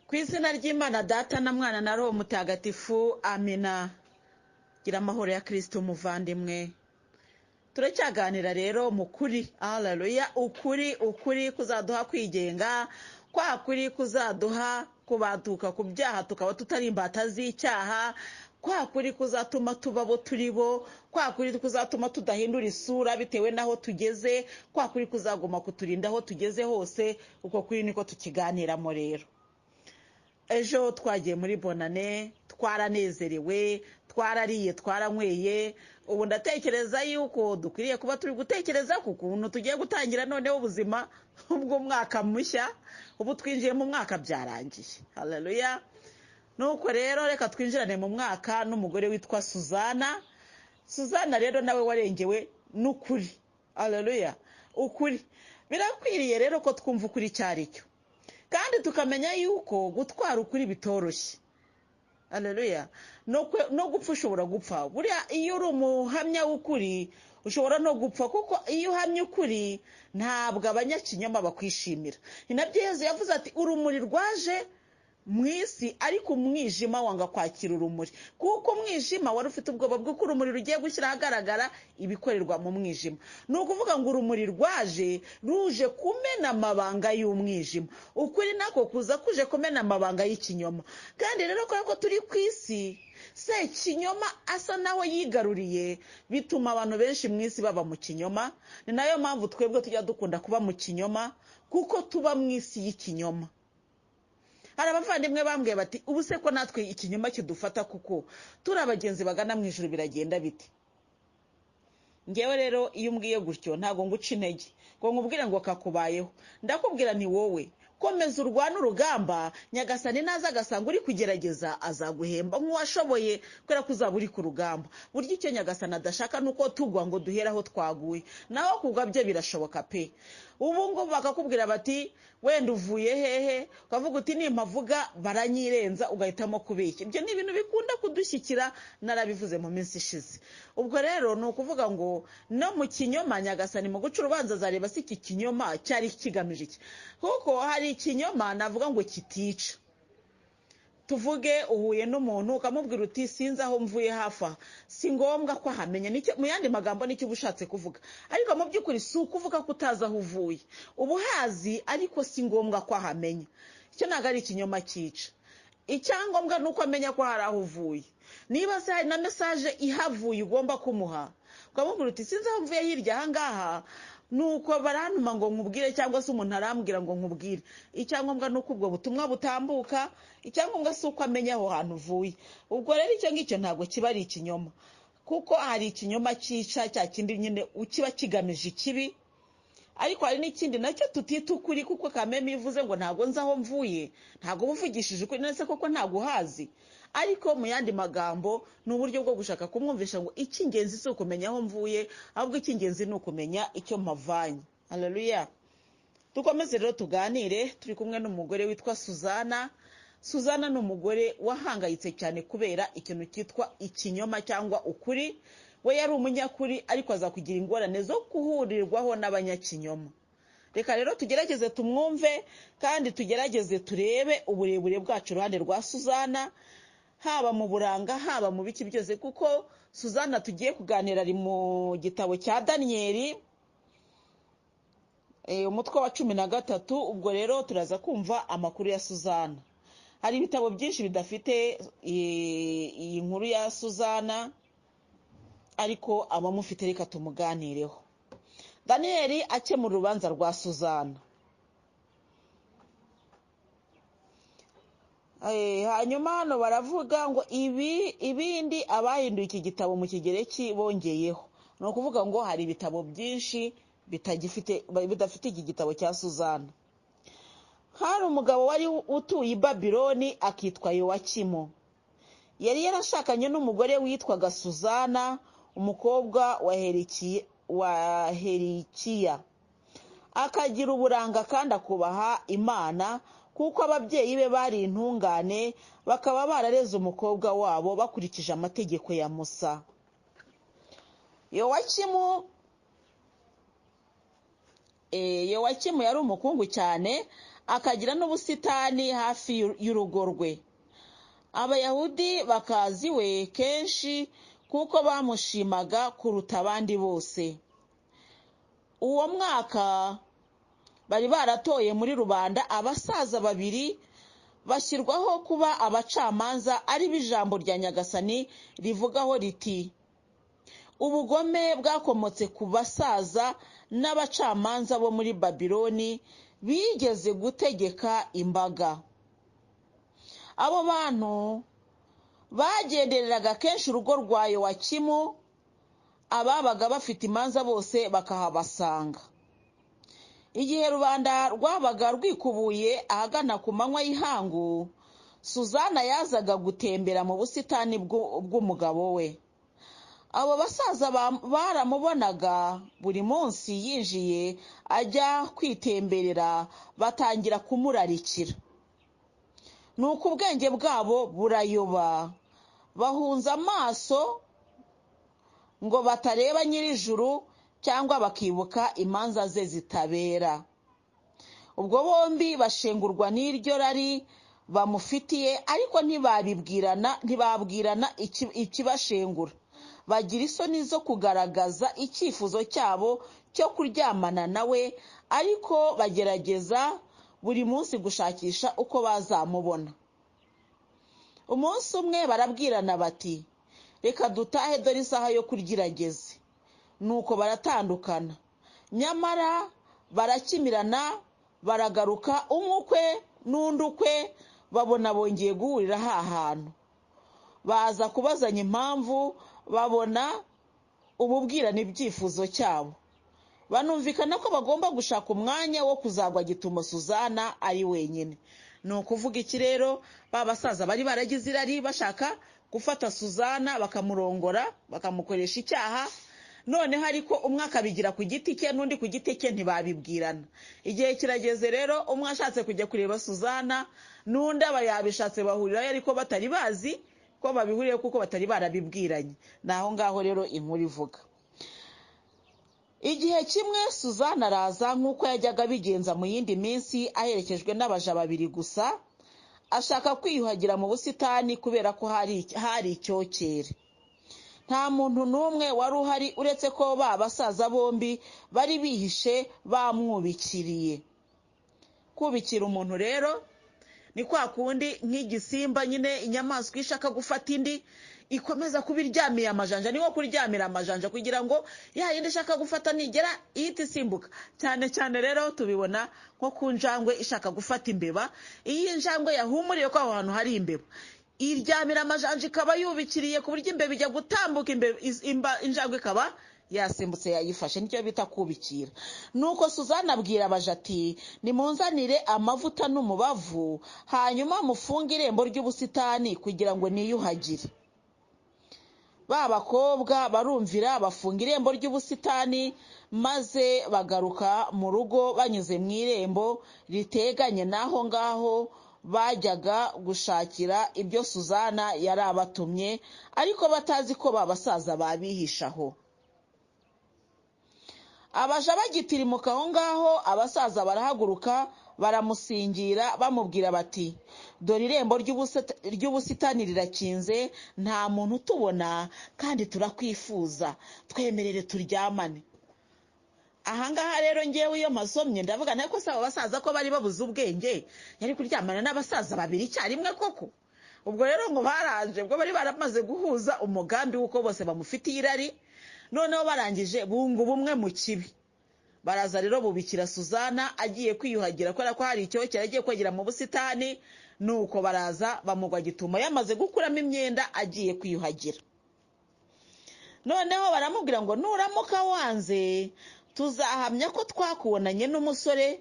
Ku izina ry'Imana Data na Mwana na Roho Mutagatifu, amina. Gira amahoro ya Kristo muvandimwe. Turacyaganira rero mu kuri, haleluya, ukuri, ukuri kuzaduha kwigenga, kwa kuri kuzaduha kubatuka ku byaha tukaba tutari imbata z'icyaha, kwa kuri kuzatuma tuba abo turi bo, kwa kuri kuzatuma tudahindura isura bitewe n'aho tugeze, kwa kuri kuzaguma kuturinda aho tugeze hose. Uko kuri niko tukiganiramo rero. Ejo twagiye muri bonane, twaranezerewe, twarariye, twaranyweye. Ubu ndatekereza yuko dukwiriye kuba turi gutekereza ku kuntu tugiye gutangira noneho ubuzima bw'umwaka mushya. Ubu twinjiye mu mwaka byarangiye, haleluya. Nuko rero reka twinjirane mu mwaka n'umugore witwa Suzana. Suzana rero nawe warengewe n'ukuri, haleluya. Ukuri birakwiriye rero ko twumva ukuri icyo ari cyo, kandi tukamenya yuko gutwara ukuri bitoroshye, haleluya. No gupfa ushobora gupfa. Buriya iyo uri umuhamya w'ukuri ushobora no gupfa, kuko iyo uhamya ukuri ntabwo abanyakinyoma bakwishimira. Ni nabyo Yezu yavuze ati urumuri rwaje mu isi ariko umwijima wanga kwakira urumuri, kuko umwijima wari ufite ubwoba bw'uko urumuri rugiye gushyira ahagaragara ibikorerwa mu mwijima. Ni ukuvuga ngo urumuri rwaje ruje kumena amabanga y'umwijima, ukuri nako kuza kuje kumena amabanga y'ikinyoma. Kandi rero kubera ko turi ku isi, Sekinyoma asa naho yigaruriye, bituma abantu benshi mu isi baba mu kinyoma. Ni nayo mpamvu twebwe tujya dukunda kuba mu kinyoma, kuko tuba mu isi y'ikinyoma. Hari abavandimwe bambwiye bati ubu se ko natwe ikinyoma kidufata, kuko turi abagenzi bagana mu ijuru, biragenda bite? Ngewe rero iyo umbwiye gutyo ntabwo nguca intege ngo nkubwire ngo kakubayeho, ndakubwira ni wowe komeza urwane urugamba. Nyagasani naza agasanga uri kugerageza azaguhemba nk'uwashoboye, kubera ko uzaba uri ku rugamba. Burya icyo Nyagasani adashaka ni uko tugwa ngo duhere aho twaguye, naho kugwa byo birashoboka pe. Ubu ngubu bakakubwira bati wenda uvuye hehe, ukavuga uti nimpavuga baranyirenza, ugahitamo kubeshya. Ibyo ni ibintu bikunda kudushyikira, narabivuze mu minsi ishize. Ubwo rero ni ukuvuga ngo no mu kinyoma Nyagasani mu guca urubanza azareba si iki kinyoma cyari kigamije iki, kuko hari ikinyoma navuga ngo kitica. Tuvuge uhuye n'umuntu ukamubwira uti sinzi aho mvuye hafi aha, si ngombwa ko ahamenya. Mu yandi magambo nicyo uba ushatse kuvuga, ariko mu by'ukuri si ukuvuga ko utazi aho uvuye, uba uhazi ariko si ngombwa ko ahamenya. Icyo ntabwo ari ikinyoma cyica. Icyangombwa ni uko amenya ko hari aho uvuye. Niba se hari na mesaje ihavuye ugomba kumuha, ukamubwira uti sinzi aho mvuye hirya aha ngaha, nuko barantuma ngo nkubwire, cyangwa se umuntu arambwira ngo nkubwire. Icyangombwa ni uko ubwo butumwa butambuka, icyangombwa si uko amenya aho hantu uvuye. Ubwo rero icyo ngicyo ntabwo kiba ari ikinyoma, kuko hari ikinyoma cyica cya kindi nyine kiba kigamije ikibi, ariko hari n'ikindi nacyo tutita ukuri, kuko kameme ivuze ngo ntabwo nzi aho mvuye, ntabwo uba uvugishije ukuri, ndetse koko ntabwo uhazi. Ariko mu yandi magambo ni uburyo bwo gushaka kumwumvisha ngo icy'ingenzi si ukumenya aho mvuye, ahubwo icy'ingenzi ni ukumenya icyo mpavanye. Haleluya. Dukomeze rero tuganire, turi kumwe n'umugore witwa Suzana. Suzana ni umugore wahangayitse cyane kubera ikintu cyitwa ikinyoma cyangwa ukuri. We yari umunyakuri ariko aza kugira ingorane zo guhurirwaho n'abanyakinyoma. Reka rero tugerageze tumwumve, kandi tugerageze turebe uburebure bwacu iruhande rwa Suzana, haba mu buranga, haba mu biki byose, kuko Suzana tugiye kuganira ari mu gitabo cya Daniyeli, umutwe wa 13. Ubwo rero turaza kumva amakuru ya Suzana. Hari ibitabo byinshi bidafite iyi nkuru ya Suzana, ariko abamufite reka tumuganireho. Daniyeli akemura urubanza rwa Suzana. Hanyuma hano baravuga ngo ibindi abahinduye iki gitabo mu Kigereki bongeyeho. Ni ukuvuga ngo hari ibitabo byinshi bidafite iki gitabo cya Suzana. Hari umugabo wari utuye i Babiloni akitwa Yowakimu. Yari yarashakanye n'umugore witwaga Suzana, umukobwa wa Herikiya. Akagira uburanga kandi akubaha Imana, kuko ababyeyi be bari intungane, bakaba barareze umukobwa wabo bakurikije amategeko ya Musa. Yowakimu yari umukungu cyane, akagira n'ubusitani hafi y'urugo rwe. Abayahudi bakaza iwe kenshi kuko bamushimaga kuruta abandi bose. Uwo mwaka bari baratoye muri rubanda abasaza babiri bashyirwaho kuba abacamanza, ari bo ijambo rya Nyagasani rivugaho riti: ubugome bwakomotse ku basaza n'abacamanza bo muri Babiloni bigeze gutegeka imbaga. Abo bantu bagendereraga kenshi urugo rwa Yowakimu, ababaga bafite imanza bose bakahabasanga. Igihe rubanda rwabaga rwikubuye ahagana ku manywa y'ihangu, Suzana yazaga gutembera mu busitani bw'umugabo we. Abo basaza baramubonaga buri munsi yinjiye ajya kwitemberera, batangira kumurarikira. Nuko ubwenge bwabo burayoba, bahunza amaso ngo batareba nyir'ijuru cyangwa bakibuka imanza ze zitabera. Ubwo bombi bashengurwa n'iryo rari bamufitiye, ariko ntibabwirana ikibashengura. Bagira isoni zo kugaragaza icyifuzo cyabo cyo kuryamana nawe, ariko bagerageza buri munsi gushakisha uko bazamubona. Umunsi umwe barabwirana bati: reka dutahe, dore isaha yo kurya irageze. Nuko baratandukana, nyamara barakimirana, baragaruka, umwe ukwe n'undi ukwe, babona bongeye guhurira ha hantu. Baza kubazanya impamvu, babona ububwirana ibyifuzo cyabo, banumvikana ko bagomba gushaka umwanya wo kuzagwa gitumo Suzana ari wenyine. Ni ukuvuga iki rero? Ba basaza bari baragize irari, bashaka gufata Suzana bakamurongora, bakamukoresha icyaha. Noneho ariko umwe akabigira ku giti cye n'undi ku giti cye, ntibabibwirana. Igihe kirageze rero, umwe ashatse kujya kureba Suzana, n'undi aba yabishatse, bahurirayo ariko batari bazi ko babihuriye kuko batari barabibwiranye. Ni aho ngaho rero inkuru ivuga. Igihe kimwe Suzana araza nk'uko yajyaga abigenza mu yindi minsi, aherekejwe n'abaja babiri gusa, ashaka kwiyuhagira mu busitani kubera ko hari icyokere. Nta muntu n'umwe wari uhari uretse ko ba basaza bombi bari bihishe bamwubikiriye. Kubikira umuntu rero ni kwa kundi nk'igisimba nyine, inyamaswa ishaka gufata indi ikomeza kuba iryamiye amajanja, ni nko kuryamira amajanja kugira ngo ya yindi ishaka gufata nigera ihita isimbuka. Cyane cyane rero tubibona nko ku njangwe ishaka gufata imbeba. Iyo injangwe yahumuriye ko aho hantu hari imbeba, iryamira amajanja ikaba yubikiriye ku buryo imbeba ijya gutambuka, injangwe ikaba yasimbutse yayifashe. Nicyo bita kubikira. Nuko Suzana abwira abaja ati: nimunzanire amavuta n'umubavu, hanyuma mufunge irembo ry'ubusitani kugira ngo niyuhagire. Ba bakobwa barumvira, bafunga irembo ry'ubusitani, maze bagaruka mu rugo banyuze mu irembo riteganye n'aho ngaho bajyaga gushakira ibyo Suzana yari abatumye, ariko batazi ko ba basaza babihishaho. Abaja bagitirimuka aho ngaho, abasaza barahaguruka baramusingira, bamubwira bati: dore irembo ry'ubusitani rirakinze, nta muntu utubona, kandi turakwifuza, twemerere turyamane. Ahangaha rero ngewe iyo masomye ndavuga nako saba basaza ko bari babuze ubwenge, yari kuryamana n'abasaza babiri icyarimwe koko? Ubwo rero ngo baranje, ubwo bari baramaze guhuza umugambi w'uko bose bamufitiye irari, noneho barangije bunga ubumwe mu kibi. Baraza rero bubikira Suzana agiye kwiyuhagira kubera ko hari icyokere, agiye kogera mu busitani. Nuko baraza bamugwa gitumo yamaze gukuramo imyenda agiye kwiyuhagira. Noneho baramubwira ngo nuramuka wanze tuzahamya ko twakubonanye n'umusore,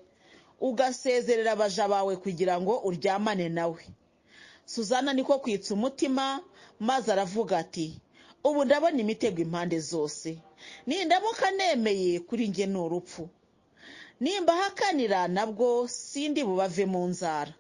ugasezerera abaja bawe kugira ngo uryamane nawe. Suzana niko kwitsa umutima, maze aravuga ati: ubu ndabona imitego impande zose, nindamuka nemeye kuri njye ni urupfu, nimbahakanira nabwo sindi bubave mu nzara.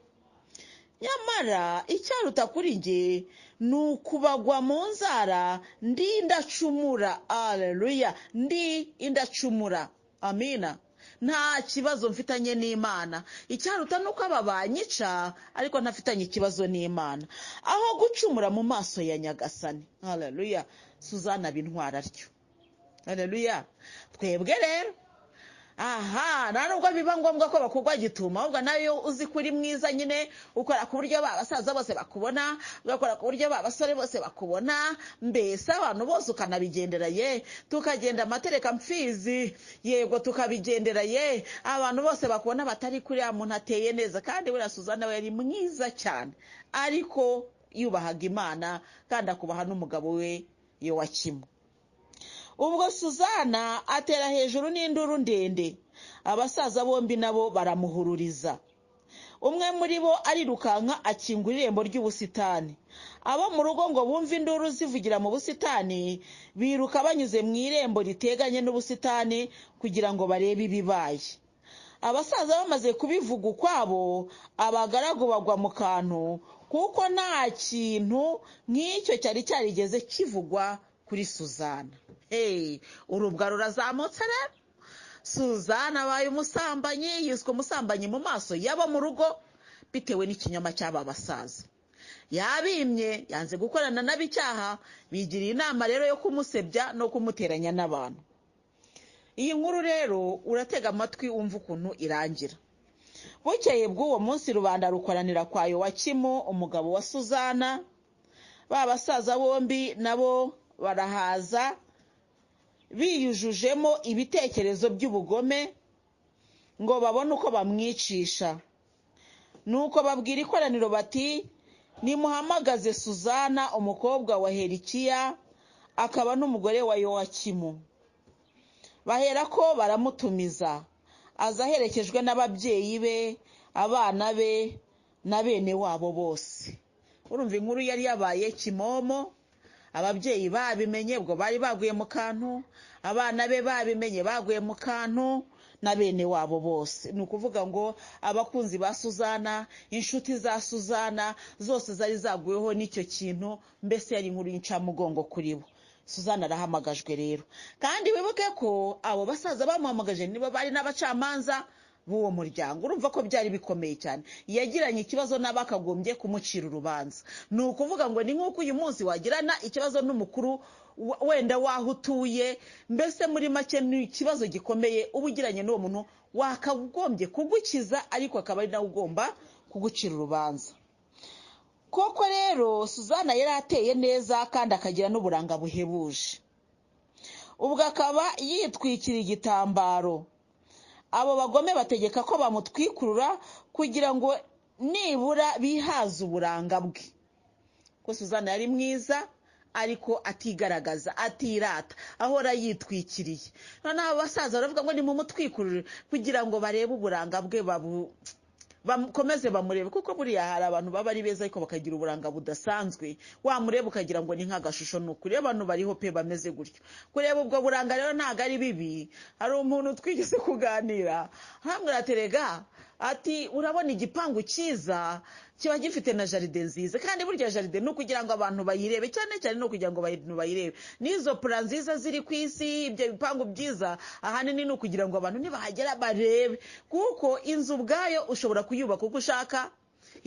Nyamara icyaruta kuri njye ni ukubagwa mu nzara ndi indacumura. Aleluya, ndi indacumura. Amina. Nta kibazo mfitanye n'Imana. Icyaruta ni uko aba banyica, ariko ntafitanye ikibazo n'Imana, aho gucumura mu maso ya Nyagasani. Haleluya! Suzana bintwara atyo. Haleluya! Twebwe rero aha nta nubwo biba ngombwa ko bakugwa gituma, ahubwo nayo uzi ko uri mwiza nyine, ukora ku buryo ba basaza bose bakubona, ugakora ku buryo ba basore bose bakubona, mbese abantu bose ukanabigendera ye. Tukagenda amatereka mfizi, yego, tukabigendera ye, abantu bose bakubona batari kuriya muntu ateye neza. Kandi buriya Suzana we yari mwiza cyane, ariko yubahaga Imana kandi akubaha n'umugabo we Yowakimu. Ubwo Suzana atera hejuru n'induru ndende, abasaza bombi nabo baramuhururiza. Umwe muri bo arirukanka akingura irembo ry'ubusitani. Abo mu rugo ngo bumve induru zivugira mu busitani, biruka banyuze mu irembo riteganye n'ubusitani kugira ngo barebe ibibaye. Abasaza bamaze kubivuga ukwabo, abagaragu bagwa mu kantu, kuko nta kintu nk'icyo cyari cyarigeze kivugwa kuri Suzana. Hey, urubwa rurazamutse rero. Suzana abaye umusambanyi, yiswe umusambanyi mu maso y'abo mu rugo bitewe n'ikinyoma cy'aba basaza. Yabimye, yanze gukorana nabo icyaha, bigiriye inama rero yo kumusebya no kumuteranya n'abantu. Iyi nkuru rero uratega amatwi wumva ukuntu irangira. Bukeye bw'uwo munsi rubanda rukoranira kwa Yowakimu umugabo wa Suzana, ba basaza bombi nabo barahaza biyujujemo ibitekerezo by'ubugome ngo babone uko bamwicisha. Nuko babwira ikoraniro bati: nimuhamagaze Suzana umukobwa wa Helikiya, akaba n'umugore wa Yowakimu. Baherako baramutumiza, aza aherekejwe n'ababyeyi be, abana be na bene wabo bose. Urumva inkuru yari yabaye kimomo, ababyeyi babimenye ubwo bari baguye mu kantu, abana be babimenye baguye mu kantu, na bene wabo bose. Ni ukuvuga ngo abakunzi ba Suzana, inshuti za Suzana zose zari zaguyeho n'icyo kintu, mbese yari inkuru y'incamugongo kuri bo. Suzana arahamagajwe rero, kandi wibuke ko abo basaza bamuhamagaje nibo bari n'abacamanza b'uwo muryango. Urumva ko byari bikomeye cyane. Yagiranye ikibazo n'abakagombye kumucira urubanza. Ni ukuvuga ngo ni nk'uko uyu munsi wagirana ikibazo n'umukuru wenda w'aho utuye, mbese muri make ni ikibazo gikomeye uba ugiranye n'uwo muntu wakagombye kugukiza, ariko akaba ari nawe ugomba kugucira urubanza. Koko rero Suzana yari ateye neza kandi akagira n'uburanga buhebuje. Ubwo akaba yitwikira igitambaro. Abo bagome bategeka ko bamutwikurura kugira ngo nibura bihaze uburanga bwe. Ko Suzana yari mwiza ariko atigaragaza, atirata, ahora yitwikiriye. Noneho abo basaza baravuga ngo nimumutwikurure kugira ngo barebe uburanga bwe, bakomeze bamurebe, kuko buriya hari abantu baba ari beza ariko bakagira uburanga budasanzwe, wamureba ukagira ngo ni nk'agashusho. Ni ukuri abantu bariho pe bameze gutyo. Kureba ubwo buranga rero ntabwo ari bibi. Hari umuntu twigeze kuganira arambwira ati rega, ati urabona igipangu cyiza kiba gifite na jaride nziza, kandi burya jaride ni ukugira ngo abantu bayirebe, cyane cyane ni ukugira ngo abantu bayirebe. N'izo pura nziza ziri ku isi, ibyo bipangu byiza, ahanini ni ukugira ngo abantu nibahagera barebe, kuko inzu ubwayo ushobora kuyubaka uko ushaka,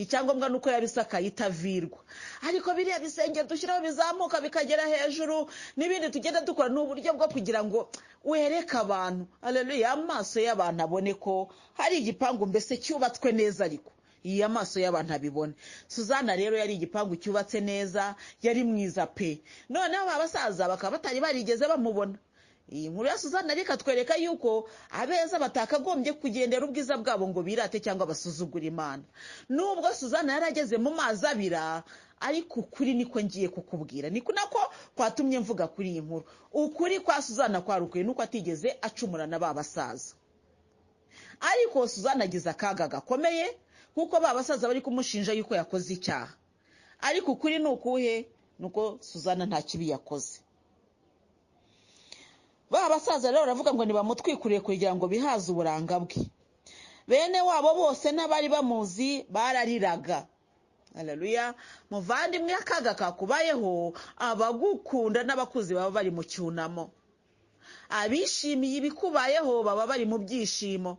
icyangombwa ni uko yaba isakaye itavirwa. Ariko biriya bisenge dushyiraho bizamuka bikagera hejuru, n'ibindi tugenda dukora ni uburyo bwo kugira ngo wereke abantu, haleluya, amaso y'abantu abone ko hari igipangu mbese cyubatswe neza, ariko iyi amaso y'abantu abibone. Suzana rero yari igipangu cyubatse neza, yari mwiza pe. Noneho ba basaza bakaba batari barigeze bamubona. Iyi nkuru ya Suzana ariko atwereka yuko abeza batakagombye kugendera ubwiza bwabo ngo birate cyangwa basuzugure Imana. Nubwo Suzana yari ageze mu mazi abira, ariko ukuri niko ngiye kukubwira, niko nako kwatumye mvuga kuri iyi nkuru. Ukuri kwa Suzana kwarukuye nuko atigeze acumura na ba basaza. Ariko Suzana agize akaga gakomeye, kuko ba basaza bari kumushinja yuko yakoze icyaha. Ariko ukuri ni ukuhe? Nuko Suzana nta kibi yakoze. Ba basaza rero baravuga ngo ntibamutwikuriye kugira ngo bihaze uburanga bwe. Bene wabo bose n'abari bamuzi barariraga. Haleluya! Muvandimwe, akaga kakubayeho, abagukunda n'abakuzi baba bari mu cyunamo. Abishimiye ibikubayeho baba bari mu byishimo,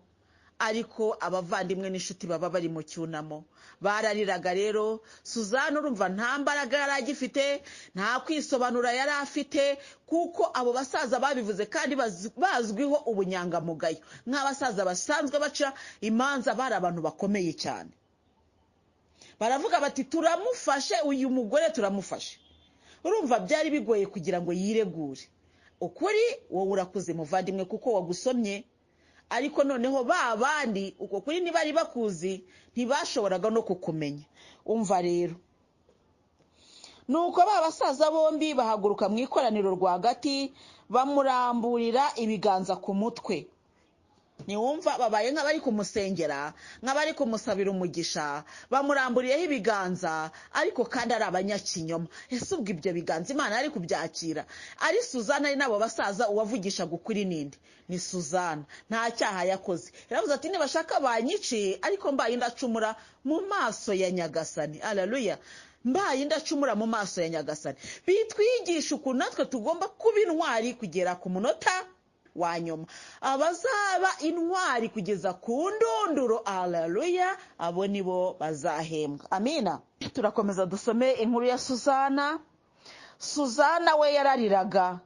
ariko abavandimwe n'inshuti baba bari mu cyunamo. Barariraga rero. Suzana urumva nta mbaraga yari agifite, nta kwisobanura yari afite, kuko abo basaza babivuze kandi bazwiho ubunyangamugayo nk'abasaza basanzwe baca imanza, bari abantu bakomeye cyane. Baravuga bati turamufashe uyu mugore, turamufashe. Urumva byari bigoye kugira ngo yiregure. Ukuri wowe urakuze muvandimwe kuko wagusomye, ariko noneho ba bandi uko kuri ntibari bakuzi, ntibashoboraga no kukumenya. Umva rero, nuko ba basaza bombi bahaguruka mu ikoraniro rwagati, bamuramburira ibiganza ku mutwe. Ntiwumva babaye nk'abari kumusengera, nk'abari kumusabira umugisha, bamuramburiyeho ibiganza, ariko kandi ari abanyakinyoma. Ese ubwo ibyo biganza Imana yari kubyakira? Ari Suzana ari n'abo basaza, uwavugishaga ukuri ninde? Ni Suzana. Nta cyaha yakoze. Yaravuze ati nibashaka banyice, ariko mbaye ndacumura mu maso ya Nyagasani. Haleluya! Mbaye ndacumura mu maso ya Nyagasani. Bitwigisha ukuntu natwe tugomba kuba intwari kugera ku munota wa nyuma. Abazaba intwari kugeza ku ndunduro, haleluya, abo nibo bazahembwa. Amina. Turakomeza dusome inkuru ya Suzana. Suzana we yarariraga,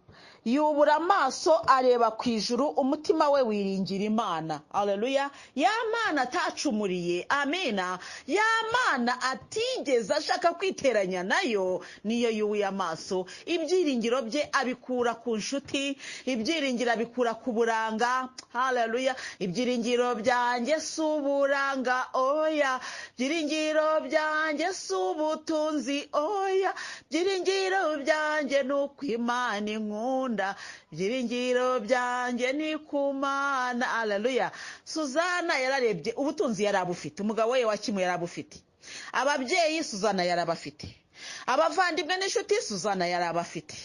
yubura amaso areba ku ijuru, umutima we wiringira Imana. Haleluya! Ya Mana atacumuriye, amina, ya Mana atigeze ashaka kwiteranya nayo, niyo yubuye amaso. Ibyiringiro bye abikura ku nshuti, ibyiringiro abikura ku buranga. Haleluya! Ibyiringiro byanjye si uburanga, oya. Ibyiringiro byanjye si ubutunzi, oya. Ibyiringiro byanjye ni uko Imana inkunda, ibyiringiro byanjye ni ku Mana. Haleluya! Suzana yararebye, ubutunzi yari abufite, umugabo we wa kimwe yari abufite, ababyeyi Suzana yari abafite, abavandimwe n'inshuti Suzana yari abafite,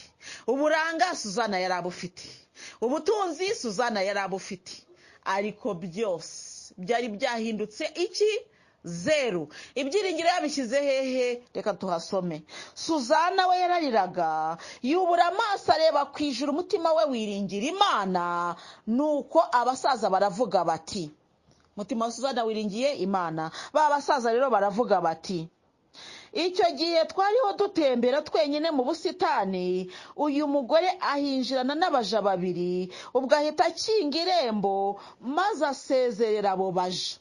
uburanga Suzana yari abufite, ubutunzi Suzana yari abufite, ariko byose byari byahindutse iki? Zeru. Ibyiringiro yabishyize hehe? Reka tuhasome. Suzana we yarariraga, yubura amaso areba ku ijuru, umutima we wiringira Imana. Nuko abasaza baravuga bati, umutima wa Suzana wiringiye Imana. Ba basaza rero baravuga bati, icyo gihe twariho dutembera twenyine mu busitani, uyu mugore ahinjirana n'abaja babiri, ubwo ahita akinga irembo maze asezerera abo baja.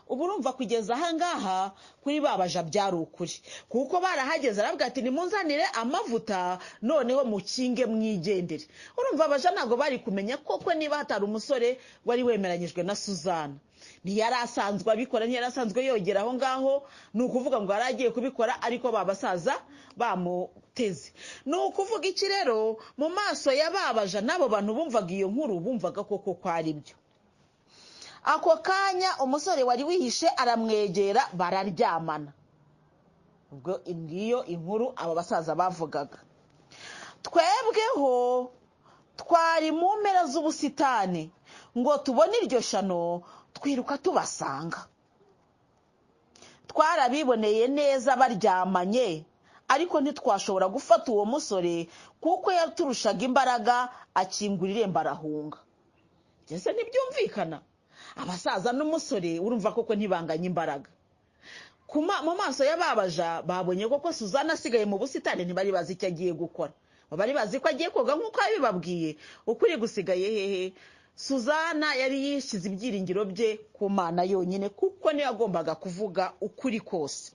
Ubu urumva kugeza ahangaha kuri babaja byari ukuri, kuko barahageze aravuga ati nimunzanire amavuta noneho mukinge mwigendere. Urumva abaja ntabwo bari kumenya koko niba hatari umusore wari wemeranyijwe na Suzana. Ntiyari asanzwe abikora, ntiyari asanzwe yogera aho ngaho, ni ukuvuga ngo yari agiye kubikora, ariko ba basaza bamuteze. Ni ukuvuga iki rero, mu maso ya babaja n'abo bantu bumvaga iyo nkuru, bumvaga koko ko ari byo. Ako kanya umusore wari wihishe aramwegera, bararyamana. Ubwo ngiyo inkuru abo basaza bavugaga. Twebweho twari mu mpera z'ubusitani ngo tubone iryo shano, twiruka tubasanga. Twarabiboneye neza baryamanye, ariko ntitwashobora gufata uwo musore kuko yaturushaga imbaraga, akingura irembo arahunga. Mbese ntibyumvikana? Abasaza n'umusore urumva koko ntibanganye imbaraga. Mu maso y'ababaja babonye koko Suzana asigaye mu busitani, ntibari bazi icyo agiye gukora. Bari bazi ko agiye koga nk'uko yabibabwiye. Ukuri gusigaye hehe? Suzana yari yishyize ibyiringiro bye ku Mana yonyine, kuko niyo yagombaga kuvuga ukuri kose.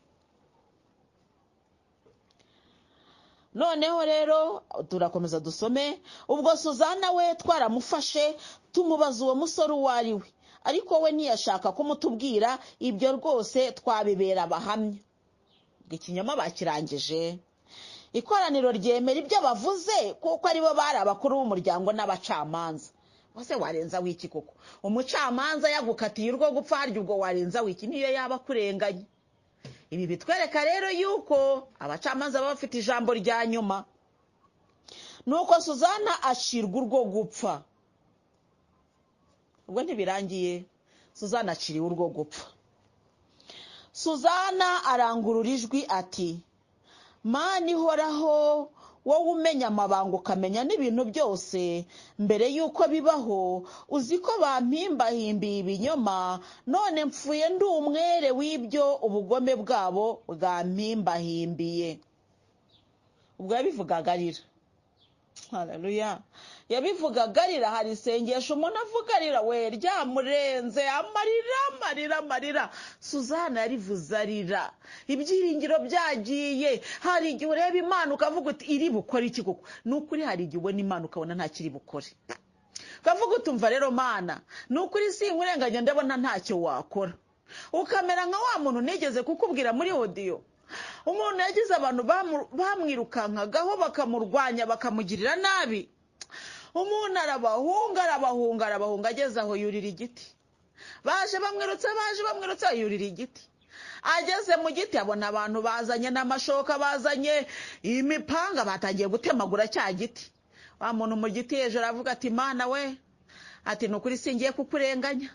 Noneho rero turakomeza dusome. Ubwo Suzana we twaramufashe, tumubaza uwo musore uwo ari we, ariko we ntiyashaka kumutubwira. Ibyo rwose twabibera abahamya. Ikinyoma bakirangije. Ikoraniro ryemera ibyo bavuze, kuko aribo bari abakuru b'umuryango n'abacamanza. Bose warenza wiki koko? Umucamanza yagukatiye urwo gupfa, harya ubwo warenza wiki? Niyo yaba akurenganye. Ibi bitwereka rero yuko abacamanza baba bafite ijambo rya nyuma. Nuko Suzana acirwa urwo gupfa. Ubwo ntibirangiye, Suzana aciriwe urwo gupfa. Suzana arangurura ijwi ati, Mana ihoraho, Wowe umenya amabanga ukamenya n'ibintu byose mbere y'uko bibaho, uzi ko bampimbahimbiye ibinyoma, none mpfuye ndi umwere w'ibyo ubugome bwabo bwampimbahimbiye. Ubwo yabivugaga arira. Haleluya. Yabivugaga arira. Hari isengesho umuntu avuga arira, we ryamurenze, amarira amarira amarira. Suzana yarivuze arira, ibyiringiro byagiye. Hari igihe ureba Imana ukavuga uti iri bukore iki koko? Ni ukuri hari igihe ubona Imana ukabona ntakiri bukore, ukavuga uti umva rero Mana, ni ukuri sinkurenganya, ndabona ntacyo wakora. Ukamera nka wa muntu nigeze kukubwira muri odiyo, umuntu yagize abantu bamwirukankagaho bakamurwanya bakamugirira nabi. Umuntu arabahunga arabahunga arabahunga, ageze aho yurira igiti. Baje bamwirutse, baje bamwirutse, yurira igiti. Ageze mu giti abona abantu bazanye n'amashoka, bazanye imipanga, batangiye gutemagura cya giti. Wa muntu mu giti hejuru aravuga ati Mana we, ati ni ukuri singiye kukurenganya,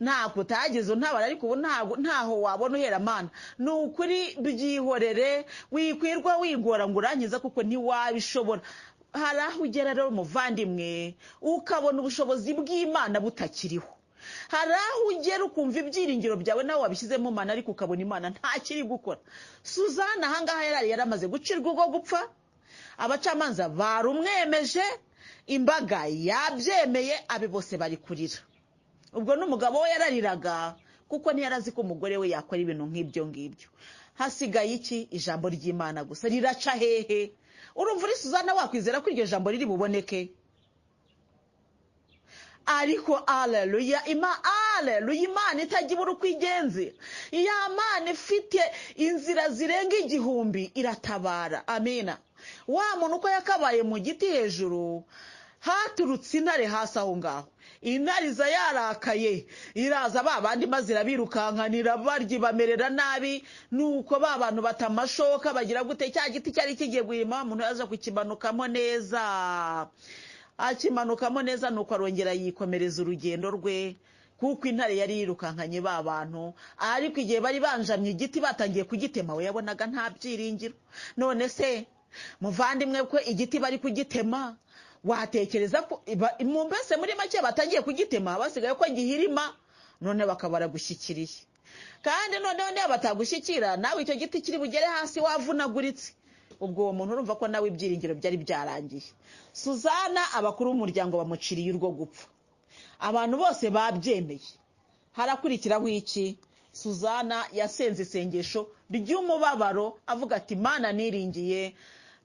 ntabwo utagize untabara, ariko ubu ntaho wabona uhera Mana, ni ukuri byihorere, wikwirwa wigora ngo urangize kuko ntiwabishobora. Hari aho ugera rero muvandimwe ukabona ubushobozi bw'Imana butakiriho. Hari aho ugera ukumva ibyiringiro byawe nawe wabishyizemo Imana, ariko ukabona Imana ntakiri gukora. Suzana ahangaha yari yaramaze gucirwa urwo gupfa, abacamanza barumwemeje, imbaga yabyemeye, abe bose bari kurira. Ubwo n'umugabo we yarariraga kuko ntiyarazi ko umugore we yakora ibintu nk'ibyo ngibyo. Hasigaye iki? Ijambo ry'Imana gusa riraca hehe? Urumva uri Suzana wakwizera ko iryo jambo riri buboneke? Ariko aleluya, aleluya, Imana itajya ibura uko igenze, ya Mana ifite inzira zirenga 1000 iratabara. Amina. Wa muntu uko yakabaye mu giti hejuru, haturutse intare hasi aho ngaho. Intare iza yarakaye, iraza ba bandi maze irabirukankanira, barya bamerera nabi. Nuko ba bantu batamashoka bagira gute, cya giti cyari kigiye guhirima, umuntu yaza kukimanukamo neza, akimanukamo neza. Nuko arongera yikomereza urugendo rwe, kuko intare yari yirukankanye ba bantu. Ariko igihe bari banjamye igiti batangiye kugitema, we yabonaga nta byiringiro. None se muvandimwe, ko igiti bari kugitema, watekereza ko mbese muri make batangiye kugitema, basigaye ko gihirima, none bakaba baragushyikiriye. Kandi noneho niba batagushyikira nawe icyo giti kiri bugere hasi wavunaguritse. Ubwo uwo muntu urumva ko nawe ibyiringiro byari byarangiye. Suzana abakuru b'umuryango bamuciriye urwo gupfa, abantu bose babyemeye. Harakurikiraho iki? Suzana yasenze isengesho ry'umubabaro avuga ati Mana niringiye,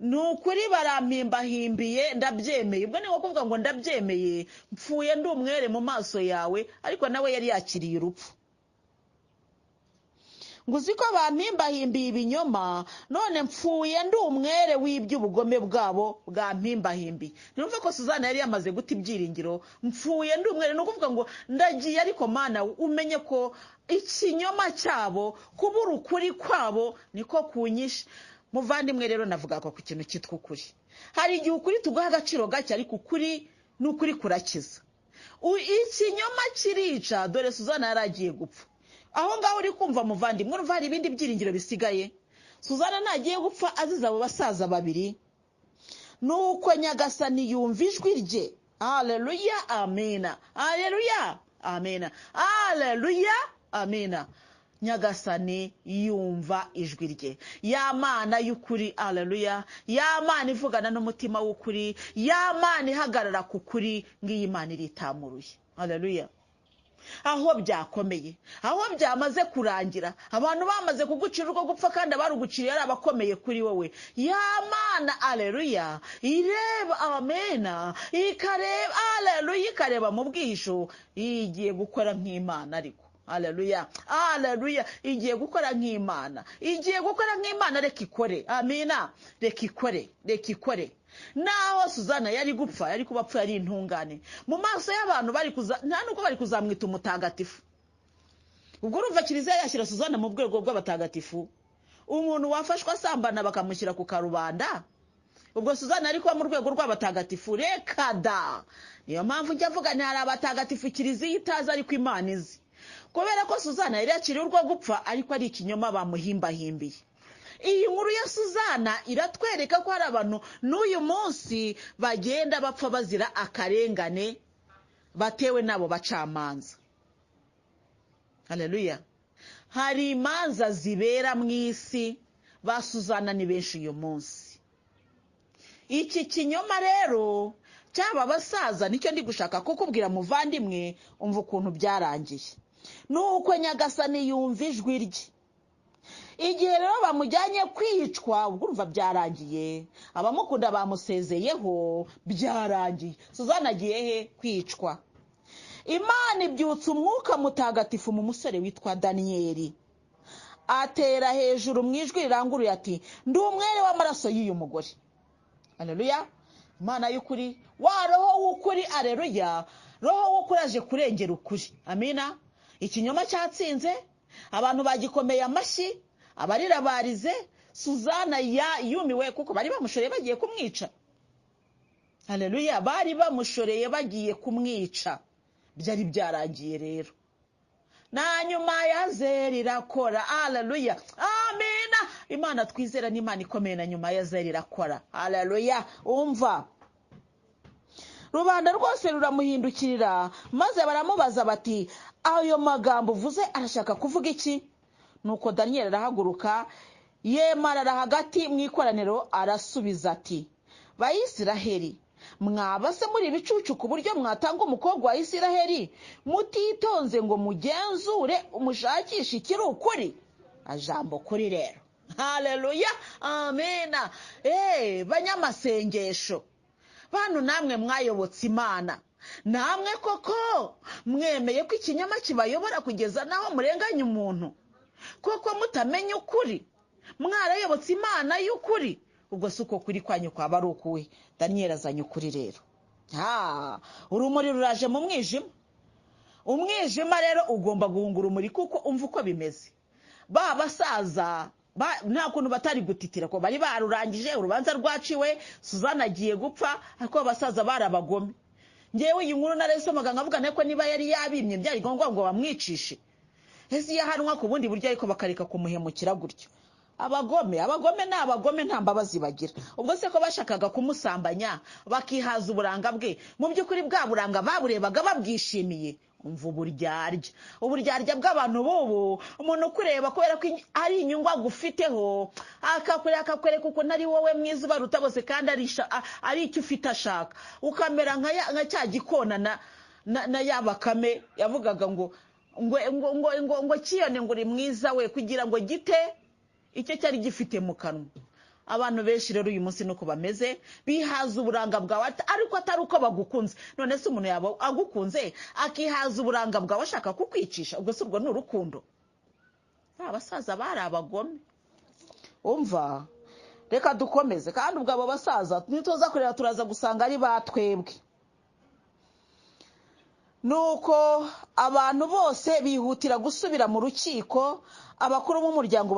ni ukuri barampimbahimbiye, ndabyemeye. Ubwo ni nko kuvuga ngo ndabyemeye, mpfuye ndi umwere mu maso yawe. Ariko nawe yari yakiriye urupfu. Ngo uzi ko bampimbahimbiye ibinyoma, none mpfuye ndi umwere w'iby'ubugome bwabo bwampimbahimbiye. Numva ko Suzana yari yamaze guta ibyiringiro, mpfuye ndi umwere, ni ukuvuga ngo ndagiye, ariko Mana umenye ko ikinyoma cyabo, kubura ukuri kwabo niko kunyishe. Muvandimwe rero navuga ko ku kintu cyitwa ukuri, hari igihe ukuri tuguha agaciro gake, ariko ukuri ni ukuri kurakiza. Ikinyoma kirica. Dore Suzana yari agiye gupfa. Aho ngaho uri kumva muvandimwe, urumva hari ibindi byiringiro bisigaye. Suzana ntagiye gupfa azize abo basaza babiri. Nuko Nyagasani yumva ijwi rye. Haleluya, amina. Haleluya, amina. Haleluya, amina. Nyagasani yumva ijwi rye. Ya Mana y'ukuri, haleluya, ya Mana ivugana n'umutima w'ukuri, ya Mana ihagarara ku kuri, ngiyi Imana iritamuruye. Haleluya. Aho byakomeye, aho byamaze kurangira, abantu bamaze kugucira urwo gupfa, kandi abaruguciriye ari abakomeye kuri wowe. Ya Mana, aleluya, ireba, amena, ikareba, aleluya, ikareba mu bwihisho, igiye gukora nk'Imana. Ariko aleluya, aleluya, igiye gukora nk'Imana, igiye gukora nk'Imana. Reka ikore, amina, reka ikore, reka ikore. Naho Suzana yari gupfa, yari kuba apfuye ari intungane mu maso y'abantu, bari kuza nta nubwo bari kuzamwita umutagatifu. Ubwo urumva kiliziya yashyira Suzana mu rwego rw'abatagatifu? Umuntu wafashwe asambana bakamushyira ku karubanda, ubwo Suzana ari kuba mu rwego rw'abatagatifu? Reka da. Niyo mpamvu njya mvuga nti hari abatagatifu kiliziya itazi ariko Imana izi. Kubera ko Suzana yari yakiriye urwo gupfa, ariko ari ikinyoma bamuhimbahimbiye. Iyi nkuru ya Suzana iratwereka ko hari abantu n'uyu munsi bagenda bapfa bazira akarengane batewe n'abo bacamanza. Haleluya. Hari imanza zibera mu isi, ba Suzana ni benshi uyu munsi. Iki kinyoma rero cyaba basaza nicyo ndi gushaka kukubwira muvandimwe, umva ukuntu byarangiye. Nuko Nyagasani yumva ijwi rye. Igihe rero bamujyanye kwicwa, ubwo urumva byarangiye, abamukunda bamusezeyeho, byarangiye. Suzana agiye he? Kwicwa. Imana ibyutsa umwuka mutagatifu mu musore witwa Daniyeli, atera hejuru mu ijwi riranguruye ati ndi umwere w'amaraso y'uyu mugore. Haleluya. Imana y'ukuri, wa roho w'ukuri, aleluya, roho w'ukuri aje kurengera ukuri. Amina. Ikinyoma cyatsinze, abantu bagikomeye amashyi, abarira barize. Suzana yumiwe kuko bari bamushoreye bagiye kumwica. Haleluya, bari bamushoreye bagiye kumwica, byari byarangiye rero. Na nyuma ya zeri irakora. Haleluya, amina. Imana twizera ni Imana ikomeye, na nyuma ya zeri irakora. Haleluya. Umva, rubanda rwose ruramuhindukirira, maze baramubaza bati ayo magambo uvuze arashaka kuvuga iki? Nuko Daniyeli arahaguruka yemarara hagati mu ikoraniro, arasubiza ati Bayisiraheli, mwaba se muri ibicucu ku buryo mwatanga umukobwa wa Isiraheli mutitonze ngo mugenzure umushakishe ikiri ukuri? Ajambo kuri rero. Haleluya, amina. Banyamasengesho bantu namwe mwayobotse Imana, namwe koko mwemeye ko ikinyoma kibayobora kugeza naho murenganya umuntu, koko mutamenya ukuri, mwarayobotse Imana y'ukuri, ubwo si uko kuri kwanyu kwaba ari ukuwe? Daniyeli azanye ukuri rero. Urumuri ruraje mu mwijima. Umwijima rero ugomba guhunga urumuri, kuko umva uko bimeze. Ba basaza nta kuntu batari gutitira ko bari barurangije, urubanza rwaciwe, Suzana agiye gupfa, ariko abasaza barabagome. Ngewe iyi nkuru narayisomaga nkavuga ko niba yari yabimye byari ngombwa ngo bamwicishe, ese yahanwa ku bundi buryo, ariko bakareka kumuhemukira gutyo. Abagome, abagome ni abagome, nta mbabazi bagira. Ubwo se ko bashakaga kumusambanya bakihaza uburanga bwe, mu by'ukuri bwa buranga baburebaga babwishimiye. Umva uburyarya, uburyarya bw'abantu bubu. Umuntu ukureba kubera ko ari inyungu agufiteho, akakureba akakwereka ukuntu ari wowe mwiza ubaruta bose, kandi ari icyo ufite ashaka, ukamera nka cya gikona na ya bakame yavugaga ngo ngo ngo ngo ngo kiyone ngo uri mwiza we, kugira ngo gite icyo cyari gifite mu kanwa. Abantu benshi rero uyu munsi nuko bameze, bihaza uburanga bwawe ariko atari uko bagukunze. None se umuntu yaba agukunze akihaza uburanga bwawe ashaka kukwicisha, ubwo se urwo ni urukundo? Abasaza bari abagome. Umva, reka dukomeze. Kandi ubwo abo basaza nituza kureba turaza gusanga ari batwebwe. Nuko abantu bose bihutira gusubira mu rukiko, abakuru b'umuryango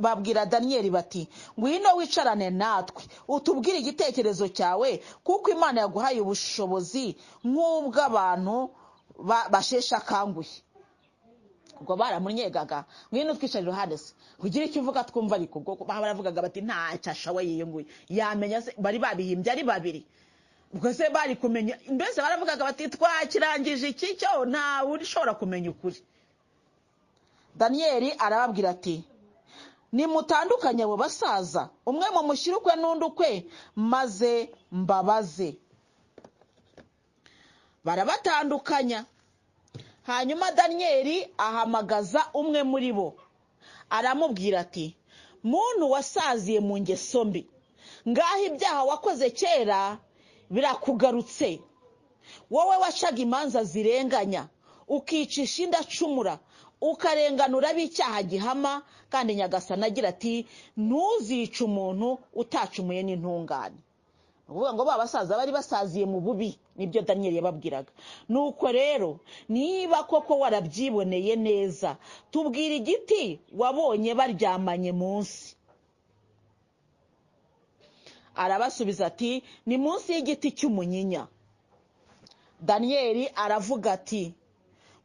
babwira Daniyeli bati ngwino wicarane natwe utubwire igitekerezo cyawe, kuko Imana yaguhaye ubushobozi nk'ubw'abantu basheshe akanguhe. Ubwo baramunyegaga, ngwino twicare iruhande se ugire icyo uvuga twumva. Ariko ubwo baravugaga bati ntacyo ashoboye iyo nguyu yamenya se, bari babihimbye ari babiri, ubwo se bari kumenya? Mbese baravugaga bati twakirangije iki cyo ntawe ushobora kumenya ukuri. Daniyeli arababwira ati nimutandukanye abo basaza, umwe mumushyire ukwe n'undi ukwe, maze mbabaze. Barabatandukanya. Hanyuma Daniyeli ahamagaza umwe muri bo, aramubwira ati muntu wasaziye mu ngeso mbi, ngaho ibyaha wakoze kera birakugarutse, wowe wacaga imanza zirenganya, ukicisha indacumura, ukarenganura ab'icyaha gihama. Kandi Nyagasani agira ati ntuzice umuntu utacumuye n'intungane. Ukuvuga ngo ba basaza bari basaziye mu bubi, nibyo Daniyeli yababwiraga. Nuko rero niba koko warabyiboneye neza, tubwira igiti wabonye baryamanye munsi. Arabasubiza ati ni munsi y'igiti cy'umunyinya. Daniyeli aravuga ati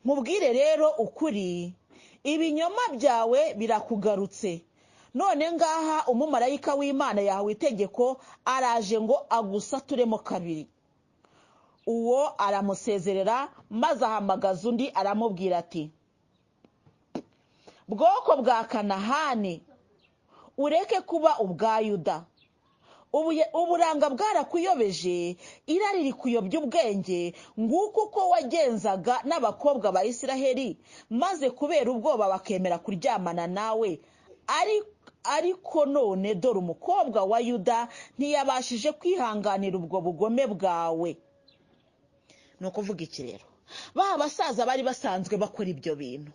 nkubwire rero ukuri, ibinyoma byawe birakugarutse, None ngaha umumarayika w'Imana yahawe itegeko, araje ngo agusaturemo kabiri. Uwo aramusezerera, maze ahamagaza undi aramubwira ati: Bwoko bwa Kanahani, ureke kuba ubwa Yuda. Uburanga bwarakuyobeje, irari rikuyobya ubwenge, nguko uko wagenzaga n'abakobwa ba Isiraheli, maze kubera ubwoba bakemera kuryamana nawe. Ariko none dore umukobwa wa Yuda ntiyabashije kwihanganira ubwo bugome bwawe. Ni ukuvuga iki rero? Ba basaza bari basanzwe bakora ibyo bintu,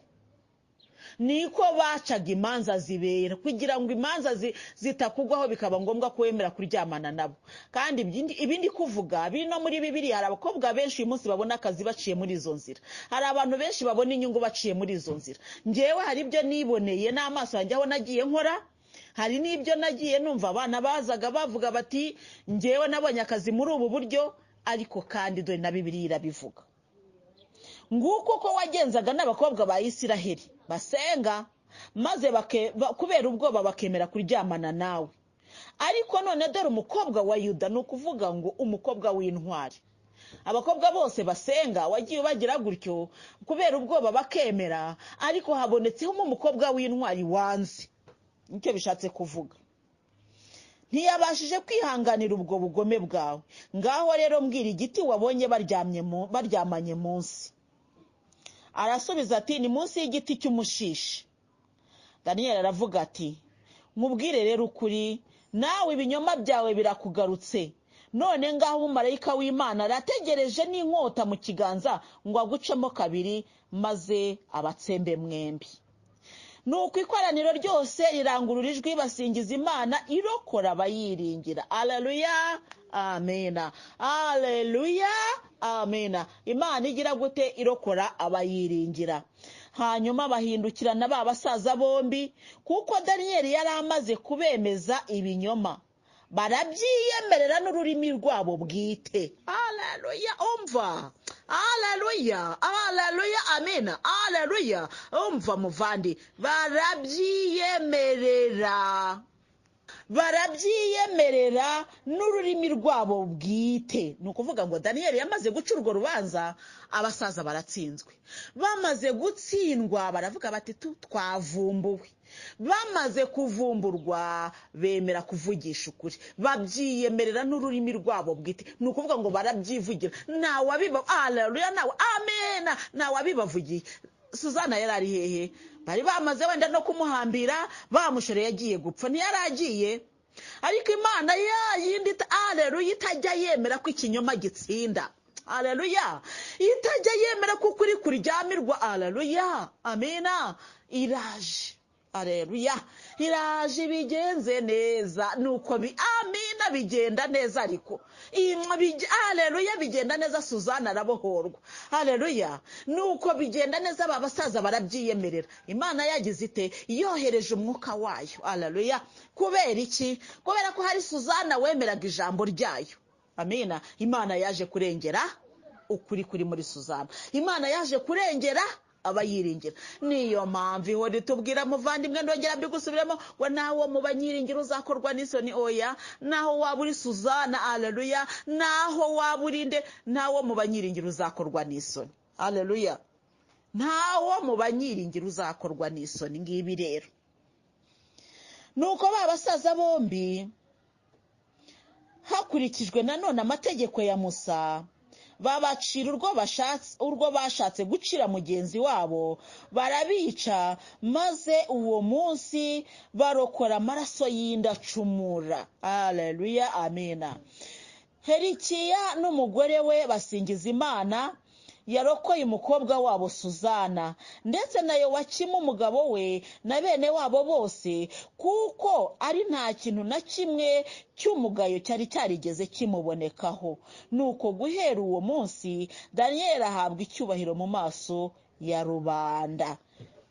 niko bacaga imanza zibera, kugira ngo imanza zitakugwaho bikaba ngombwa ko wemera kuryamana nabo. Kandi ibindi kuvuga biri no muri Bibiliya. Hari abakobwa benshi uyu munsi babona akazi baciye muri izo nzira, hari abantu benshi babona inyungu baciye muri izo nzira. Ngewe hari ibyo niboneye n'amaso yanjye aho nagiye nkora, hari n'ibyo nagiye numva abana bazaga bavuga bati ngewe nabonye akazi muri ubu buryo. Ariko kandi dore na Bibiliya irabivuga. Nguko uko wagenzaga n'abakobwa ba Isiraheli basenga, maze kubera ubwoba bakemera kuryamana nawe. Ariko none dore umukobwa wa Yuda, ni ukuvuga ngo umukobwa w'intwari. Abakobwa bose basenga wagiye ubagira gutyo kubera ubwoba bakemera, ariko habonetseho umukobwa w'intwari wanze. Nicyo bishatse kuvuga. Ntiyabashije kwihanganira ubwo bugome bwawe. Ngaho rero mbwira igiti wabonye baryamanye munsi. Arasubiza ati: Ni munsi y'igiti cy'umushishi. Daniyeli aravuga ati: Nkubwire rero ukuri, nawe ibinyoma byawe birakugarutse. None ngaho umumarayika w'Imana arategereje n'inkota mu kiganza ngo agucemo kabiri, maze abatsembe mwembi. Nuko ikoraniro ryose rirangurura ijwi basingiza Imana irokora abayiringira. Aleluya, amena. Aleluya, amena. Imana igira gute? Irokora abayiringira. Hanyuma bahindukirana ba basaza bombi, kuko Daniyeli yari amaze kubemeza ibinyoma, barabyiyemerera n'ururimi rwabo bwite. Aleluya, umva. Aleluya, aleluya, amena. Aleluya, umva muvandi, barabyiyemerera, barabyiyemerera n'ururimi rwabo bwite. Ni ukuvuga ngo Daniyeli yamaze guca urwo rubanza, abasaza baratsinzwe. Bamaze gutsindwa baravuga bati twavumbuwe. Bamaze kuvumburwa bemera kuvugisha ukuri, babyiyemerera n'ururimi rwabo bwite. Ni ukuvuga ngo barabyivugira, ntawabiba. Aleluya, nawe amena, ntawabibavugiye. Suzana yari ari hehe? Bari bamaze wenda no kumuhambira, bamushoreye yagiye gupfa, ntiyari agiye. Ariko Imana ya yindi, aleluya, itajya yemera ko ikinyoma gitsinda. Aleluya, itajya yemera ko ukuri kuryamirwa. Aleluya, amena. Iraje, aleluya, iraje ibigenze neza. Nuko amina bigenda neza. Ariko aleluya bigenda neza, Suzana arabohorwa. Aleluya, nuko bigenda neza, aba basaza barabyiyemerera. Imana yagize ite? Yohereje umwuka wayo. Aleluya. Kubera iki? Kubera ko hari Suzana wemeraga ijambo ryayo. Amina. Imana yaje kurengera ukuri kuri muri Suzana. Imana yaje kurengera abayiringira. Niyo mpamvu ihora itubwira muvandimwe, ndongera mbigusubiremo, ngo nawo mu banyiringira uzakorwa n'isoni. Oya, naho waba uri Suzana, aleluya, naho waba urinde, nawo mu banyiringira uzakorwa n'isoni. Aleluya, ntawo mu banyiringira uzakorwa n'isoni. Ngibi rero. Nuko ba basaza bombi, hakurikijwe nanone amategeko ya Musa, babacira urwo bashatse gucira mugenzi wabo, barabica, maze uwo munsi barokora amaraso y'indacumura. Aleluya, amena. Herikiya n'umugore we basingiza Imana yarokoye umukobwa wabo Suzana, ndetse na Yowakimu umugabo we na bene wabo bose, kuko ari nta kintu na kimwe cy'umugayo cyari cyarigeze kimubonekaho. Nuko guhera uwo munsi Daniyeli ahabwa icyubahiro mu maso ya rubanda.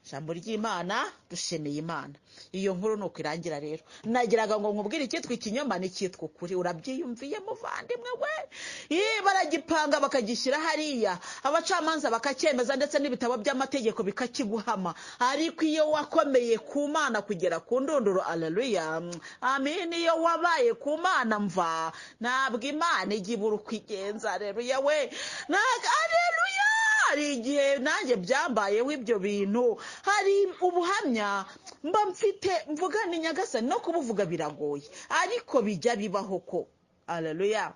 Ijambo ry'Imana, dushimiye Imana. Iyo nkuru ni uko irangira. Rero nagiraga ngo nkubwire icyitwa ikinyoma n'icyitwa ukuri. Urabyiyumviye muvandimwe we? Baragipanga bakagishyira hariya, abacamanza bakacyemeza, ndetse n'ibitabo by'amategeko bikakiguhama. Ariko iyo wakomeye ku Mana kugera ku ndunduro, aleluya, amin, iyo wabaye ku Mana mva, ntabwo Imana ijya ibura uko igenza. Aleluya we, aleluya. Hari igihe nanjye byambayeho ibyo bintu, hari ubuhamya mba mfite mvuga ni Nyagasani, no kubuvuga biragoye, ariko bijya bibaho ko, aleluya,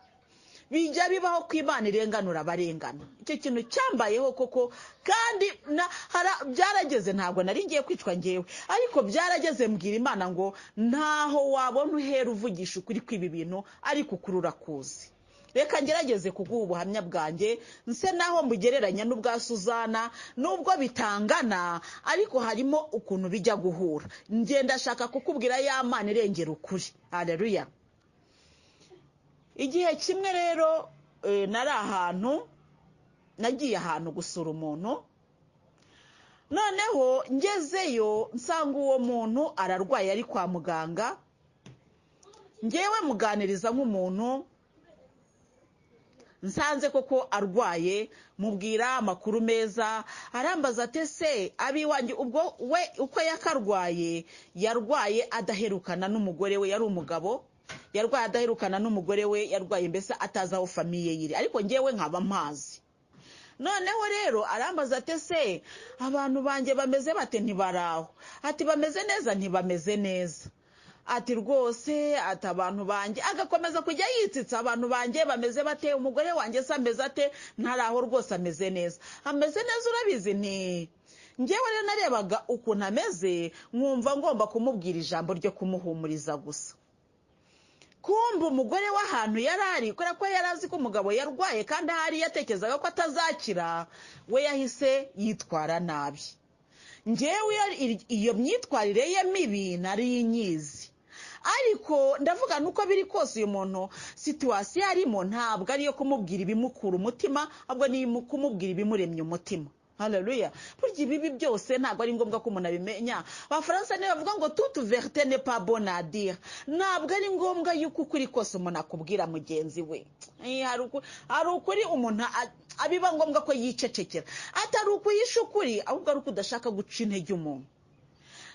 bijya bibaho ko Imana irenganura abarengana. Icyo kintu cyambayeho koko, kandi byarageze, ntabwo nari ngiye kwicwa ngewe, ariko byarageze mbwira Imana ngo ntaho wabona uhera uvugisha ukuri kw'ibi bintu, ariko ukuri urakuzi. Reka ngerageze kuguha ubuhamya bwanjye, nse naho mbugereranya n'ubwa Suzana, nubwo bitangana, ariko harimo ukuntu bijya guhura. Ngenda ndashaka kukubwira ya Mana irengera ukuri. Haleluya. Igihe kimwe rero nari ahantu, nagiye ahantu gusura umuntu, noneho ngezeyo nsanga uwo muntu ararwaye, ari kwa muganga. Ngewe muganiriza nk'umuntu nsanze koko arwaye, mubwira amakuru meza, arambaza ati se abiwanjye, ubwo we uko yakarwaye, yarwaye adaherukana n'umugore we, yari umugabo, yarwaye adaherukana n'umugore we, yarwaye mbese atazi aho famiye yiri, ariko ngewe nkaba mpazi. Noneho rero arambaza ati se abantu banjye bameze bate? Ntibaraho. Ati bameze neza? Ntibameze neza. Ati rwose, ati abantu banjye, agakomeza kujya yitsitsa, abantu banjye bameze bate? Umugore wanjye se ameze ate? Ntaraho rwose, ameze neza. Ameze neza urabizi? Nti ngewe rero narebaga ukuntu ameze nkumva ngomba kumubwira ijambo ryo kumuhumuriza gusa. Kumva umugore w'ahantu yari ari, kubera ko yari azi ko umugabo yarwaye kandi ahari yatekerezaga ko atazakira, we yahise yitwara nabi. Ngewe iyo myitwarire ye mibi nari nyizi, ariko ndavuga nuko biri kose uyu muntu situwasiyo arimo ntabwo ariyo kumubwira ibimukura umutima, ahubwo ni kumubwira ibimuremye umutima. Haleluya. Burya ibibi byose ntabwo ari ngombwa ko umuntu abimenya. Abafaransa niyo bavuga ngo toute vérité n'est pas bonne à dire. Ntabwo ari ngombwa yuko ukuri kose umuntu akubwira mugenzi we. Hari ukuri umuntu abiba ngombwa ko yicecekera, atari ukuyisha ukuri, ahubwo ari uko udashaka guca intege umuntu.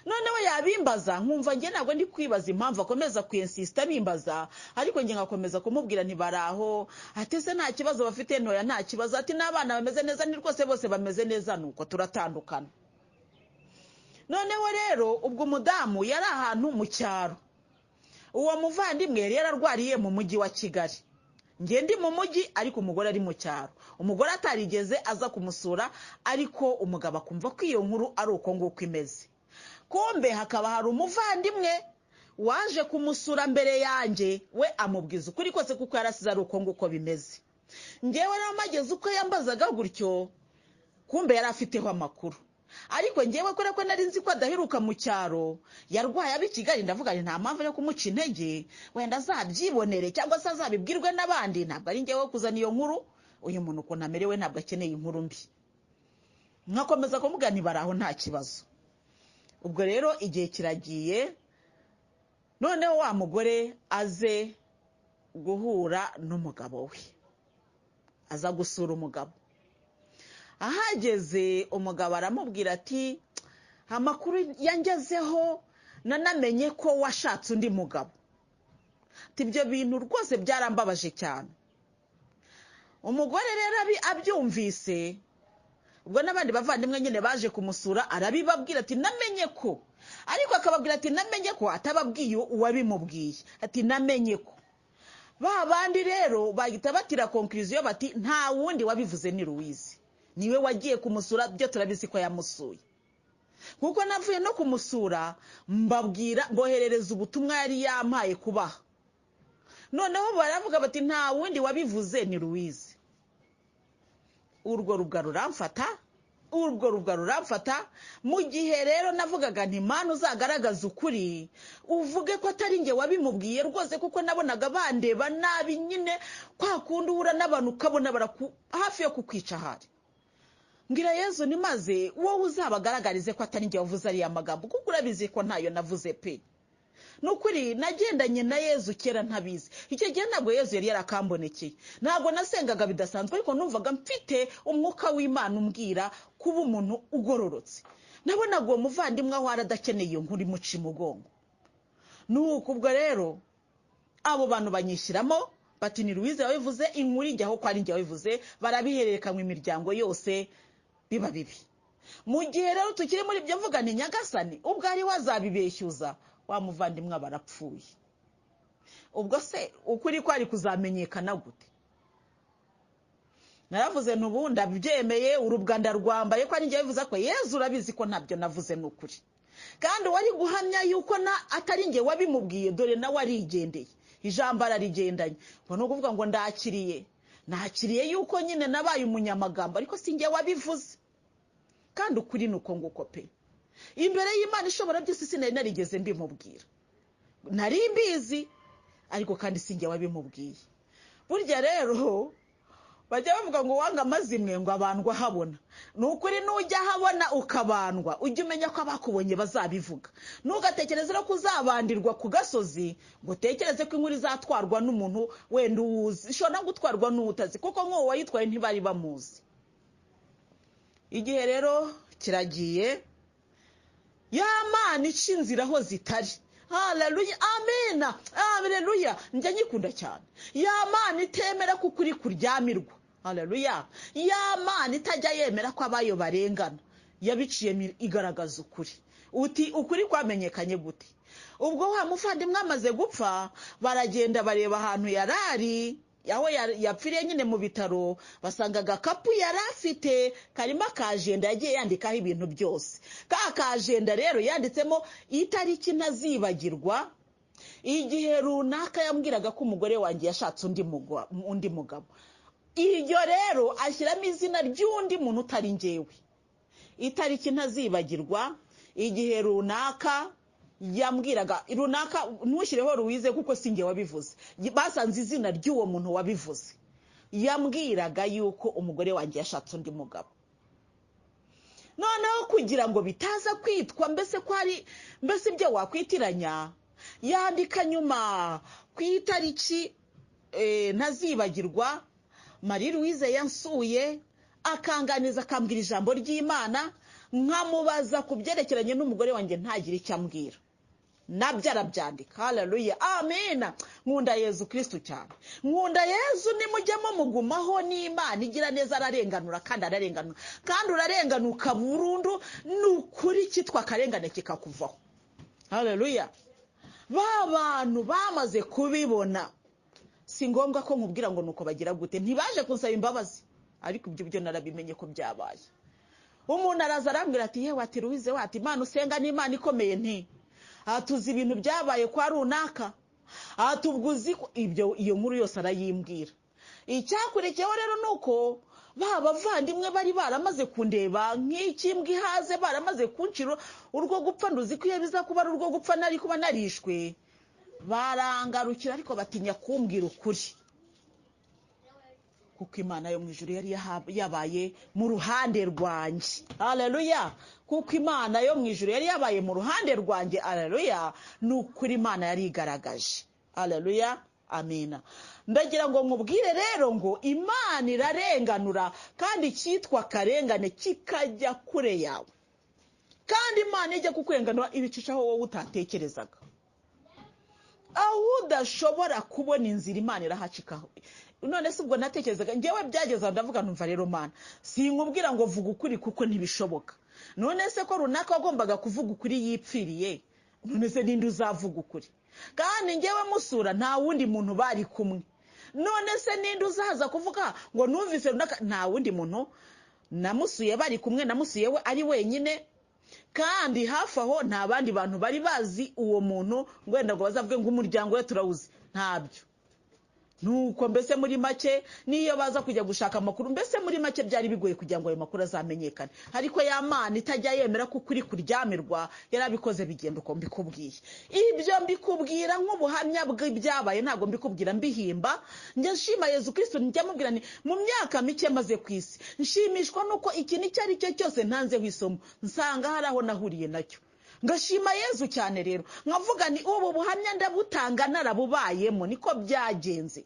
Noneho yabimbaza nkumva njye ntabwo ndi kwibaza impamvu akomeza kwinsista bimbaza, ariko njye ngakomeza kumubwira ntibaraho, ati se nta kibazo bafite? Ntoya nta kibazo. Ati n'abana bameze neza? Ni rwose bose bameze neza. Nuko turatandukana. Noneho rero ubwo umudamu yari ahantu mu cyaro, uwo muvandimwe yari yararwariye mu mujyi wa Kigali, njye ndi mu mujyi ariko umugore ari mu cyaro. Umugore atarigeze aza kumusura, ariko umugabo akumva ko iyo nkuru ari uko nguko imeze. Kumbe hakaba hari umuvandimwe waje kumusura mbere yanjye, we amubwiza ukuri kose kuko yarasize ari uko nguko bimeze. Ngewe rero mageze uko yambazaga gutyo, kumbe yari afiteho amakuru, ariko ngewe kubera ko nari nzi ko adaheruka mu cyaro, yarwaye ab'i Kigali, ndavuga nti nta mpamvu yo kumuca intege, wenda azabyibonere cyangwa se azabibwirwe n'abandi, ntabwo ari ngewe kuzana iyo nkuru. Uyu muntu ukuntu amerewe ntabwo akeneye inkuru mbi. Nkakomeza kumubwira ntibaraho nta kibazo. Ubwo rero igihe kiragiye, noneho wa mugore aze guhura n'umugabo we, aza gusura umugabo. Ahageze umugabo aramubwira ati amakuru yangezeho, nanamenye ko washatse undi mugabo. Ati ibyo bintu rwose byarambabaje cyane. Umugore rero abyumvise, ubwo n'abandi bavandimwe nyine baje kumusura, arabibabwira ati namenye ko, ariko akababwira ati namenye ko, atababwiye uwabimubwiye, ati namenye ko. Ba bandi rero bahita batira conclusion bati nta wundi wabivuze ni Louise, niwe wagiye kumusura, byo turabizi ko yamusuye. Kuko navuye no kumusura mbabwira, mboherereza ubutumwa yari yampaye kubaha. Noneho baravuga bati nta wundi wabivuze ni Louise. Urwo rubwa ruramfata, urwo rubwa ruramfata. Mu gihe rero navugaga nti Mana uzagaragaza ukuri, uvuge ko atari njye wabimubwiye rwose, kuko nabonaga bandeba nabi nyine, kwa kundi uhura n'abantu ukabona hafi yo kukwica ahari. Mbwira Yezu ni maze wowe uzabagaragarize ko atari njye wavuze ariya magambo, kuko urabizi ko ntayo navuze pe. Ni ukuri nagendanye na Yezu kera ntabizi. Icyo gihe ntabwo Yezu yari yarakambonekeye, ntabwo nasengaga bidasanzwe, ariko numvaga mfite umwuka w'Imana umbwira kuba umuntu ugororotse. Nabonaga uwo muvandimwe aho aradakeneye iyo nkuru imuca imugongo. Nuko ubwo rero abo bantu banyishyiramo bati ni Louise wabivuze, inkuru ijyaho ko ari njye wabivuze, barabihererekanywa imiryango yose, biba bibi. Mu gihe rero tukiri muri ibyo mvuga ni Nyagasani ubwo ari wazabibeshyuza, wa muvandimwe barapfuye. Ubwo se ukuri kwari kuzamenyekana gute? Naravuze ntubu ndabyemeye, urubwa ndarwambaye ko ari njye wabivuze, ko Yezu urabizi ko ntabyo navuze ni ukuri. Kandi wari guhamya yuko na atari njye wabimubwiye, dore nawe arigendeye, ijambo ararigendanye. Ngo ni ukuvuga ngo ndakiriye, nakiriye yuko nyine nabaye umunyamagambo, ariko si njye wabivuze. Kandi ukuri ni uko nguko pe. Imbere y'Imana ishobora byose sinari narigeze mbimubwira, nari mbizi, ariko kandi si njye wabimubwiye. Burya rero bajya bavuga ngo wanga amazimwe ngo abandwa ahabona. Ni ukuri nujya ahabona ukabandwa, ujye umenya ko abakubonye bazabivuga. Ntugatekereze ko uzabandirwa ku gasozi ngo utekereze ko inkuru izatwarwa n'umuntu wenda uwuzi, ishobora no gutwarwa n'utazi, kuko nk'uwo wayitwaye ntibari bamuzi. Igihe rero kiragiye, ya Mana ica inzira aho zitari. Haleluya, amena, haleluya. Njya nyikunda cyane. Ya Mana itemera ko ukuri kuryamirwa. Haleluya. Ya Mana itajya yemera ko abayo barengana, yabiciye igaragaza ukuri. Uti ukuri kwamenyekanye gute? Ubwo wa muvandimwe amaze gupfa, baragenda bareba ahantu yarari, aho yapfiriye nyine mu bitaro, basanga agakapu yari afite karimo akajenda yagiye yandikaho ibintu byose. Ka kajenda rero yanditsemo itariki ntazibagirwa, igihe runaka yambwiraga ko umugore wanjye yashatse undi mugabo. Iryo rero ashyiramo izina ry'undi muntu utari njyewe. Itariki ntazibagirwa, igihe runaka yambwiraga runaka, ntushyireho Louise kuko si njye wabivuze, basanze izina ry'uwo muntu wabivuze. Yambwiraga yuko umugore wanjye yashatse undi mugabo. Noneho kugira ngo bitaza kwitwa mbese ko ari mbese ibyo wakwitiranya, yandika nyuma ku itariki ntazibagirwa, Marie Louise yansuye akanganiza akambwira ijambo ry'Imana, nkamubaza ku byerekeranye n'umugore wanjye ntagire icyo ambwira. Nabyo arabyandika. Haleluya, amena. Nkunda Yezu Kristu cyane, nkunda Yezu. Nimujyemo mugumaho n'Imana igira neza, ararenganura kandi ararenganura, kandi urarenganuka burundu. Ni ukuri cyitwa akarengane kikakuvaho. Haleluya. Ba bantu bamaze kubibona, si ngombwa ko nkubwira ngo nuko bagira gute, ntibaje kunsaba imbabazi, ariko ibyo byo narabimenye ko byabaye. Umuntu araza arambwira ati yewe, ati Louise, ati Imana usenga ni Imana ikomeye, nti atuzi ibintu byabaye kwa runaka, atubwuzi ibyo. Iyo nkuru yose arayimbwira. Icyakurikiyeho rero nuko ba bavandimwe bari baramaze kundeba nk'ikimbwa ihaze, baramaze kuncira urwo gupfa, nduzi ko iyo biza kuba ari urwo gupfa nari kuba narishwe, barangarukira ariko batinya kumbwira ukuri, kuko Imana yo mu ijuru yari yabaye mu ruhande rwanjye. Haleluya. Kuko Imana yo mu ijuru yari yabaye mu ruhande rwanjye. Haleluya. Ni ukuri Imana yari igaragaje. Haleluya, amina. Ndagira ngo nkubwire rero ngo Imana irarenganura, kandi cyitwa akarengane kikajya kure yawe. Kandi Imana ijya kukurenganura ibicishaho wowe utatekerezaga, aho udashobora kubona inzira Imana irahacikaho. None se ubwo natekerezaga njyewe byageze ndavuga numva rero Mana sinkubwira ngo vuga ukuri kuko ntibishoboka. None se ko runaka wagombaga kuvuga ukuri yipfiriye, none se ninde uzavuga ukuri? Kandi njyewe musura nta wundi muntu bari kumwe. None se ninde uzaza kuvuga ngo numvise runaka? Nta wundi muntu namusuye bari kumwe, namusuye we ari wenyine, kandi hafi aho nta bandi bantu bari bazi uwo muntu ngo wenda ngo bazavuge ngo umuryango we turawuzi. Ntabyo. Nuko mbese muri make niyo baza kujya gushaka amakuru, mbese muri make byari bigoye kugira ngo ayo makuru azamenyekane. Ariko ya Mana itajya yemera ko ukuri kuryamirwa, yarabikoze bigenda uko mbikubwiye. Ibyo mbikubwira nk'ubuhamya bw'ibyabaye, ntabwo mbikubwira mbihimba. Njya nshima Yezu Kristo, njya mubwira nti mu myaka mike maze ku isi nshimishwa nuko ikintu icyo ari cyo cyose ntanzeho isomo nsanga hari aho nahuriye nacyo. Ngashima Yezu cyane rero, nkavuga ni ubu buhamya ndabutanga narabubayemo, niko byagenze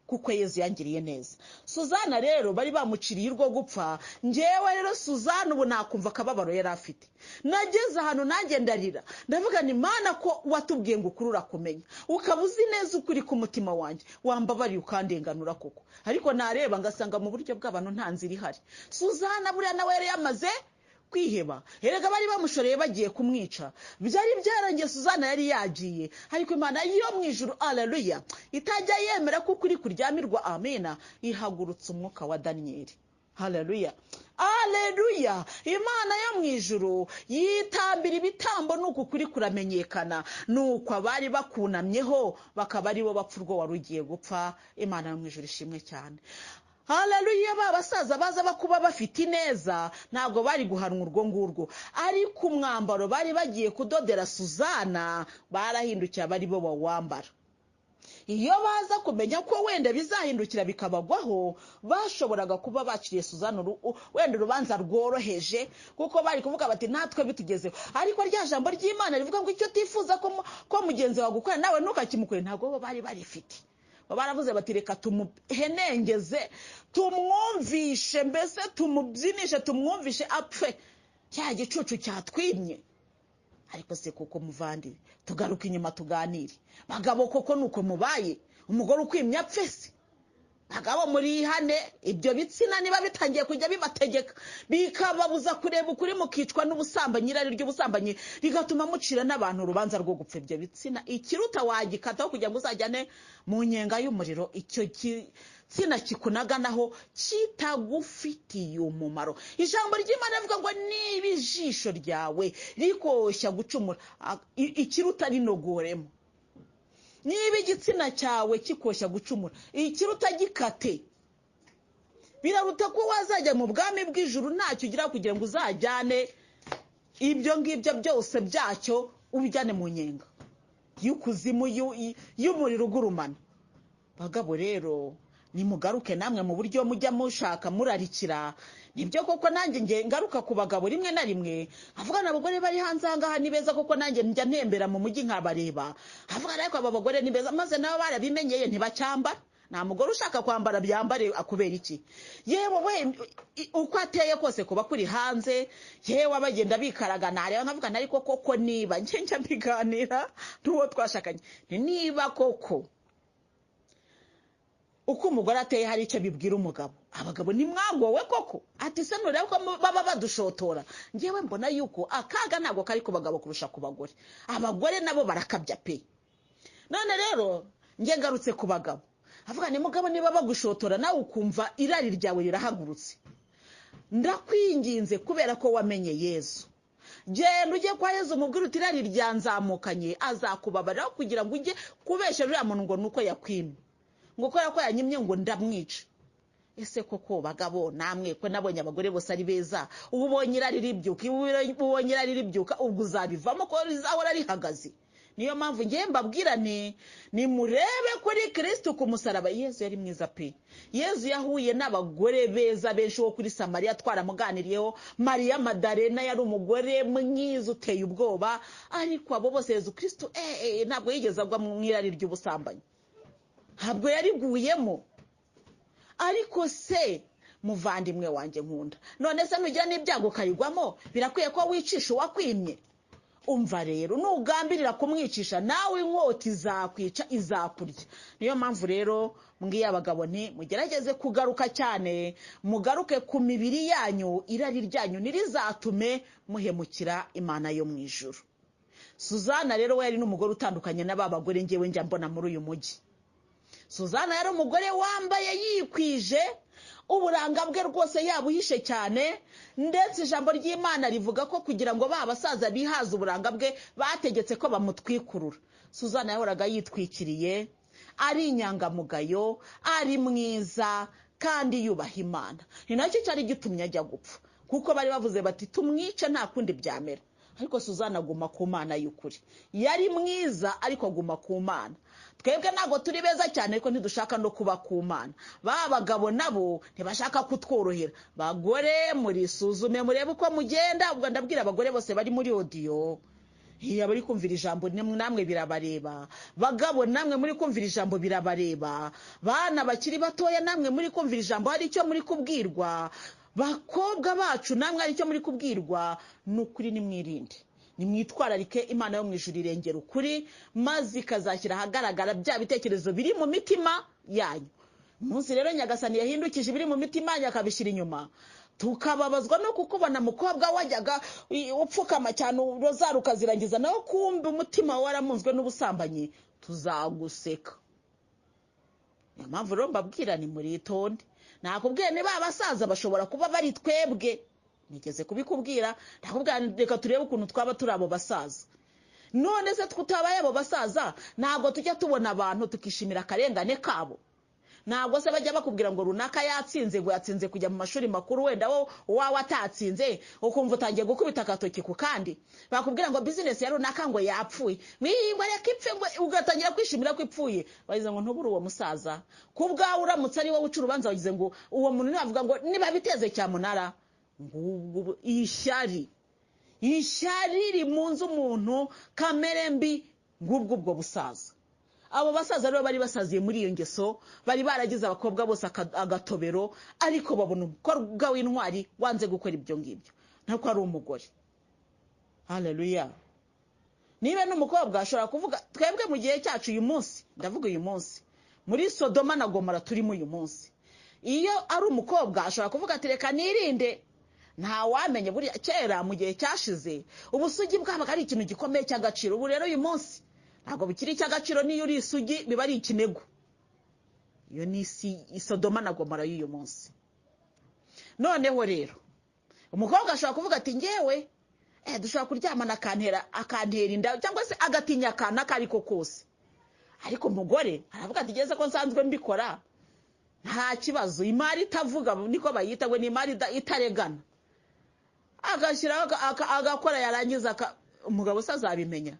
kuko Yezu yangiriye neza. Suzana rero bari bamuciriye urwo gupfa. Njyewe rero Suzana ubu nakumva akababaro yari afite. Nageze ahantu nanjye ndarira, ndavuga ni Mana ko watubwiye ngo ukuri urakumenya, ukaba uzi neza ukuri k'umutima wanjye, wambabariye ukandenganura koko. Ariko nareba ngasanga mu buryo bw'abantu nta nzira ihari. Suzana buriya nawe yari yamaze kwiheba, erega bari bamushoreye bagiye kumwica, byari byarangiye, Suzana yari yagiye. Ariko Imana yo mu ijuru, aleluya, itajya yemera ko ukuri kuryamirwa, amena, ihagurutse umwuka wa Daniyeli. Haleluya, aleluya. Imana yo mu ijuru yitambira ibitambo, nuko ukuri kuramenyekana, nuko abari bakunamyeho bakaba aribo bapfa urwo wari ugiye gupfa. Imana yo mu ijuru ishimwe cyane. Haleluya. Ba basaza baza bakuba bafite ineza, ntabwo bari guhanwa urwo ngurwo, ariko umwambaro bari bagiye kudodera Suzana barahindukiye abari bo bawambara. Iyo baza kumenya ko wenda bizahindukira bikabagwaho, bashoboraga kuba baciriye Suzana wenda urubanza rworoheje, kuko bari kuvuga bati natwe bitugezeho. Ariko rya jambo ry'Imana rivuga ngo icyo utifuza ko mugenzi wawe agukora nawe ntukakimukore, ntabwo bo bari barifite. Baravuze bati reka tumuhenengeze, tumwumvishe, mbese tumubyinishe, tumwumvishe apfe cya gicucu cyatwimye. Ariko se kuko muvandi, tugaruke inyuma tuganire, bagabo koko nuko mubaye, umugore ukwimye apfe se? Bagabo murihane, ibyo bitsina niba bitangiye kujya bibategeka bikababuza kureba ukuri, mukicwa n'ubusambanyi, irari ry'ubusambanyi rigatuma mucira n'abantu urubanza rwo gupfa. Ibyo bitsina ikiruta wagikataho kugira ngo uzajyane mu nyenga y'umuriro icyo gitsina kikunaganaho kitagufitiye umumaro. Ijambo ry'Imana rivuga ngo niba ijisho ryawe rikoshya gucumura, ikiruta rinogoremo. Niba igitsina cyawe kikoshya gucumura, ikiruta gikate. Biraruta ko wazajya mu bwami bw'ijuru ntacyo ugira, kugira ngo uzajyane ibyo ngibyo byose byacyo ubijyane mu nyenga y'ukuzimu y'umuriro ugurumana. Bagabo rero nimugaruke namwe mu buryo mujya mushaka murarikira. Nibyo koko nanjye nge ngaruka ku bagabo rimwe na rimwe, avuga n'abagore bari hanze aha ngaha ni beza koko, nanjye njya ntembera mu mujyi nkabareba, avuga ariko aba bagore ni beza, maze nabo barabimenyeye ntibacyambara. Nta mugore ushaka kwambara byambare akubera iki? Yewe we uko ateye kose kuba kuri hanze, yewe abagenda bikaraga, nareba nkavuga ariko koko niba njye mbiganira n'uwo twashakanye, niba koko uko umugore ateye hari icyo bibwira umugabo, abagabo ni mwagowe koko. Ati se nurebe ko baba badushotora. Njyewe mbona yuko akaga ntabwo kari ku bagabo kurusha ku bagore, abagore nabo barakabya pe. None rero njye ngarutse ku bagabo, avuga ni mugabo niba bagushotora nawe ukumva irari ryawe rirahagurutse, ndakwinginze kubera ko wamenye Yezu, genda ujye kwa Yezu umubwire uti irari ryanzamukanye, azakubabarira kugira ngo ujye kubeshya uriya muntu ngo nuko yakwimye, ngo kubera ko yanyimye ngo ndamwica. Ese koko bagabo namwe ko nabonye abagore bose ari beza, ubu ubonye irari ribyuka, ubonye irari ribyuka, ubwo uzabivamo ko rizahora rihagaze. Niyo mpamvu ngiye mbabwira nti nimurebe kuri Kristo ku musaraba. Yezu yari mwiza pe. Yezu yahuye n'abagore beza benshi wo kuri Samariya twaramuganiriyeho. Mariya Madarena yari umugore mwiza uteye ubwoba, ariko abo bose Yezu Kristo ntabwo yigeze agwa mu irari ry'ubusambanyi, ntabwo yariguyemo. Ariko se muvandimwe wanjye nkunda, none se nugira n'ibyago ukayigwamo, birakwiye ko wicisha uwakwimye? Umva rero, nugambirira kumwicisha nawe inkota izakwica, izakurya. Niyo mpamvu rero mbwiye abagabo nti mugerageze kugaruka cyane, mugaruke ku mibiri yanyu, irari ryanyu ntirizatume muhemukira Imana yo mu ijuru. Suzana rero we yari n'umugore utandukanye n'aba bagore ngewe njya mbona muri uyu mujyi. Suzana yari umugore wambaye yikwije, uburanga bwe rwose yabuhishe cyane, ndetse ijambo ry'Imana rivuga ko kugira ngo ba basaza bihaze uburanga bwe bategetse ko bamutwikurura. Suzana yahoraga yitwikiriye, ari inyangamugayo, ari mwiza kandi yubaha Imana. Ni nacyo cyari gitumye ajya gupfa, kuko bari bavuze bati tumwice nta kundi byamera. Ariko Suzana aguma ku Mana y'ukuri. Yari mwiza ariko aguma ku Mana. Twebwe ntabwo turi beza cyane ariko ntidushaka no kuba ku Mana. Ba bagabo nabo ntibashaka kutworohera. Bagore murisuzume murebe uko mugenda. Ubwo ndabwira abagore bose bari muri audio, abari kumvira ijambo namwe birabareba. Bagabo namwe muri kumvira ijambo birabareba. Bana bakiri batoya namwe muri kumvira ijambo hari icyo muri kubwirwa. Bakobwa bacu namwe ari cyo muri kubwirwa. Nukuri nimwirinde, nimwitwararike. Imana yo mu ijuru irengera ukuri, maze ikazashyira ahagaragara bya bitekerezo biri mu mitima yanyu. Umunsi rero Nyagasani yahindukije ibiri mu mitima yanyu akabishyira inyuma, tukababazwa no kukubona mukobwa wajyaga upfukama cyane rozari ukazirangiza, nawe kumbe umutima waramunzwe n'ubusambanyi, tuzaguseka. Niyo mpamvu rero mbabwira ni muritonde. Nakubwiye niba abasaza bashobora kuba bari twebwe, nigeze kubikubwira, ndakubwira reka turebe ukuntu twaba turi abo basaza. None se tutabaye abo basaza, ntabwo tujya tubona abantu tukishimira akarengane kabo? Ntabwo se bajya bakubwira ngo runaka yatsinze, ngo yatsinze kujya mu mashuri makuru, wenda wo wawe atatsinze, ukumva utangiye gukubita agatoki ku kandi. Bakubwira ngo business ya runaka ngo yapfuye, ngo reka ipfe, ngo ugatangira kwishimira ko ipfuye. Bagize ngo ntubure uwo musaza. Ku bwawe uramutse ari wowe uca urubanza, wagize ngo uwo muntu ntibavuga ngo niba biteze cyamunara. Ngubwo ishyari, ishyari rimunze umuntu, kamere mbi, ngubwo ubwo busaza. Abo basaza rero bari basaziye muri iyo ngeso, bari baragize abakobwa bose agatobero, ariko babona umukobwa w'intwari wanze gukora ibyo ngibyo, ntabwo ari umugore. Haleluya. Niba n'umukobwa ashobora kuvuga, twebwe mu gihe cyacu uyu munsi, ndavuga uyu munsi, muri Sodoma na Gomora turimo uyu munsi, iyo ari umukobwa ashobora kuvuga ati reka nirinde, nta wamenye. Buriya kera mu gihe cyashize ubusugi bwabaga ari ikintu gikomeye cy'agaciro. Ubu rero uyu munsi ntabwo bikiri icy'agaciro, niyo uri isugi biba ari ikinego. Iyo ni isi Sodoma na Gomora y'uyu munsi. Noneho rero umukobwa ashobora kuvuga ati ngewe dushobora kuryamana akantera inda, cyangwa se agatinya akana ako ariko kose. Ariko umugore aravuga ati ngeze ko nsanzwe mbikora nta kibazo. Imari itavuga niko bayita, ngo ni imari itaregana. Agashyiraho agakora, yarangiza umugabo se azabimenya.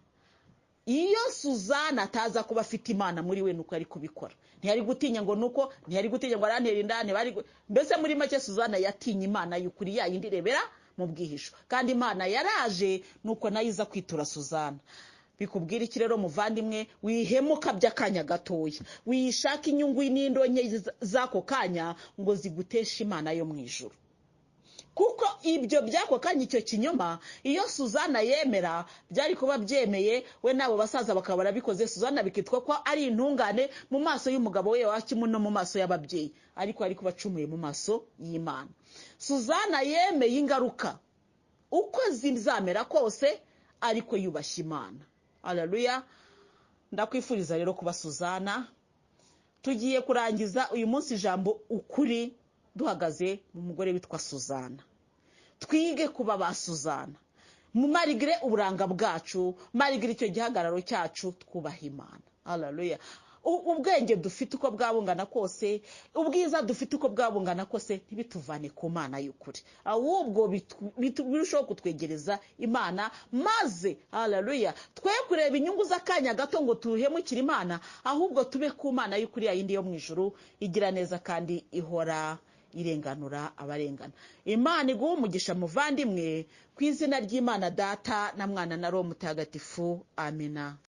Iyo Suzana ataza kuba afite Imana muri we, nuko yari kubikora. Ntiyari gutinya ngo nuko, ntiyari gutinya ngo arantera inda, ntibari mbese muri make Suzana yatinye Imana y'ukuri, yayindi irebera mu bwihisho. Kandi Imana yaraje nuko nayo iza kwitura Suzana. Bikubwira iki rero muvandimwe? Wihemuka by'akanya gatoya, wishaka inyungu n'indonke z'ako kanya ngo ziguteshe Imana yo mu ijuru. Kuko ibyo by'ako kanya, icyo kinyoma, iyo Suzana yemera byari kuba byemeye, we n'abo basaza bakaba barabikoze, Suzana bikitwa ko ari intungane mu maso y'umugabo we wakimu no mu maso y'ababyeyi, ariko ari kubacumuye mu maso y'Imana. Suzana yemeye ingaruka uko zizamera kose, ariko yubashye Imana. Haleluya. Ndakwifuriza rero kuba Suzana. Tugiye kurangiza uyu munsi ijambo ukuri duhagaze mu mugore witwa Suzana. Twige kuba ba Suzana, marigre uburanga bwacu, marigre icyo gihagararo cyacu, twubaha Imana. Haleluya. Ubwenge dufite uko bwabungana kose, ubwiza dufite uko bwabungana kose, ntibituvane ku Mana y'ukuri, ahubwo birushaho kutwegereza Imana. Maze haleluya, twe kureba inyungu z'akanya gato ngo tuhemukire Imana, ahubwo tube ku Mana y'ukuri, yayindi yo mu ijuru igira neza kandi ihora irenganura abarengana. Imana iguhe umugisha muvandimwe, ku izina ry'Imana Data na Mwana na Roho Mutagatifu. Amina.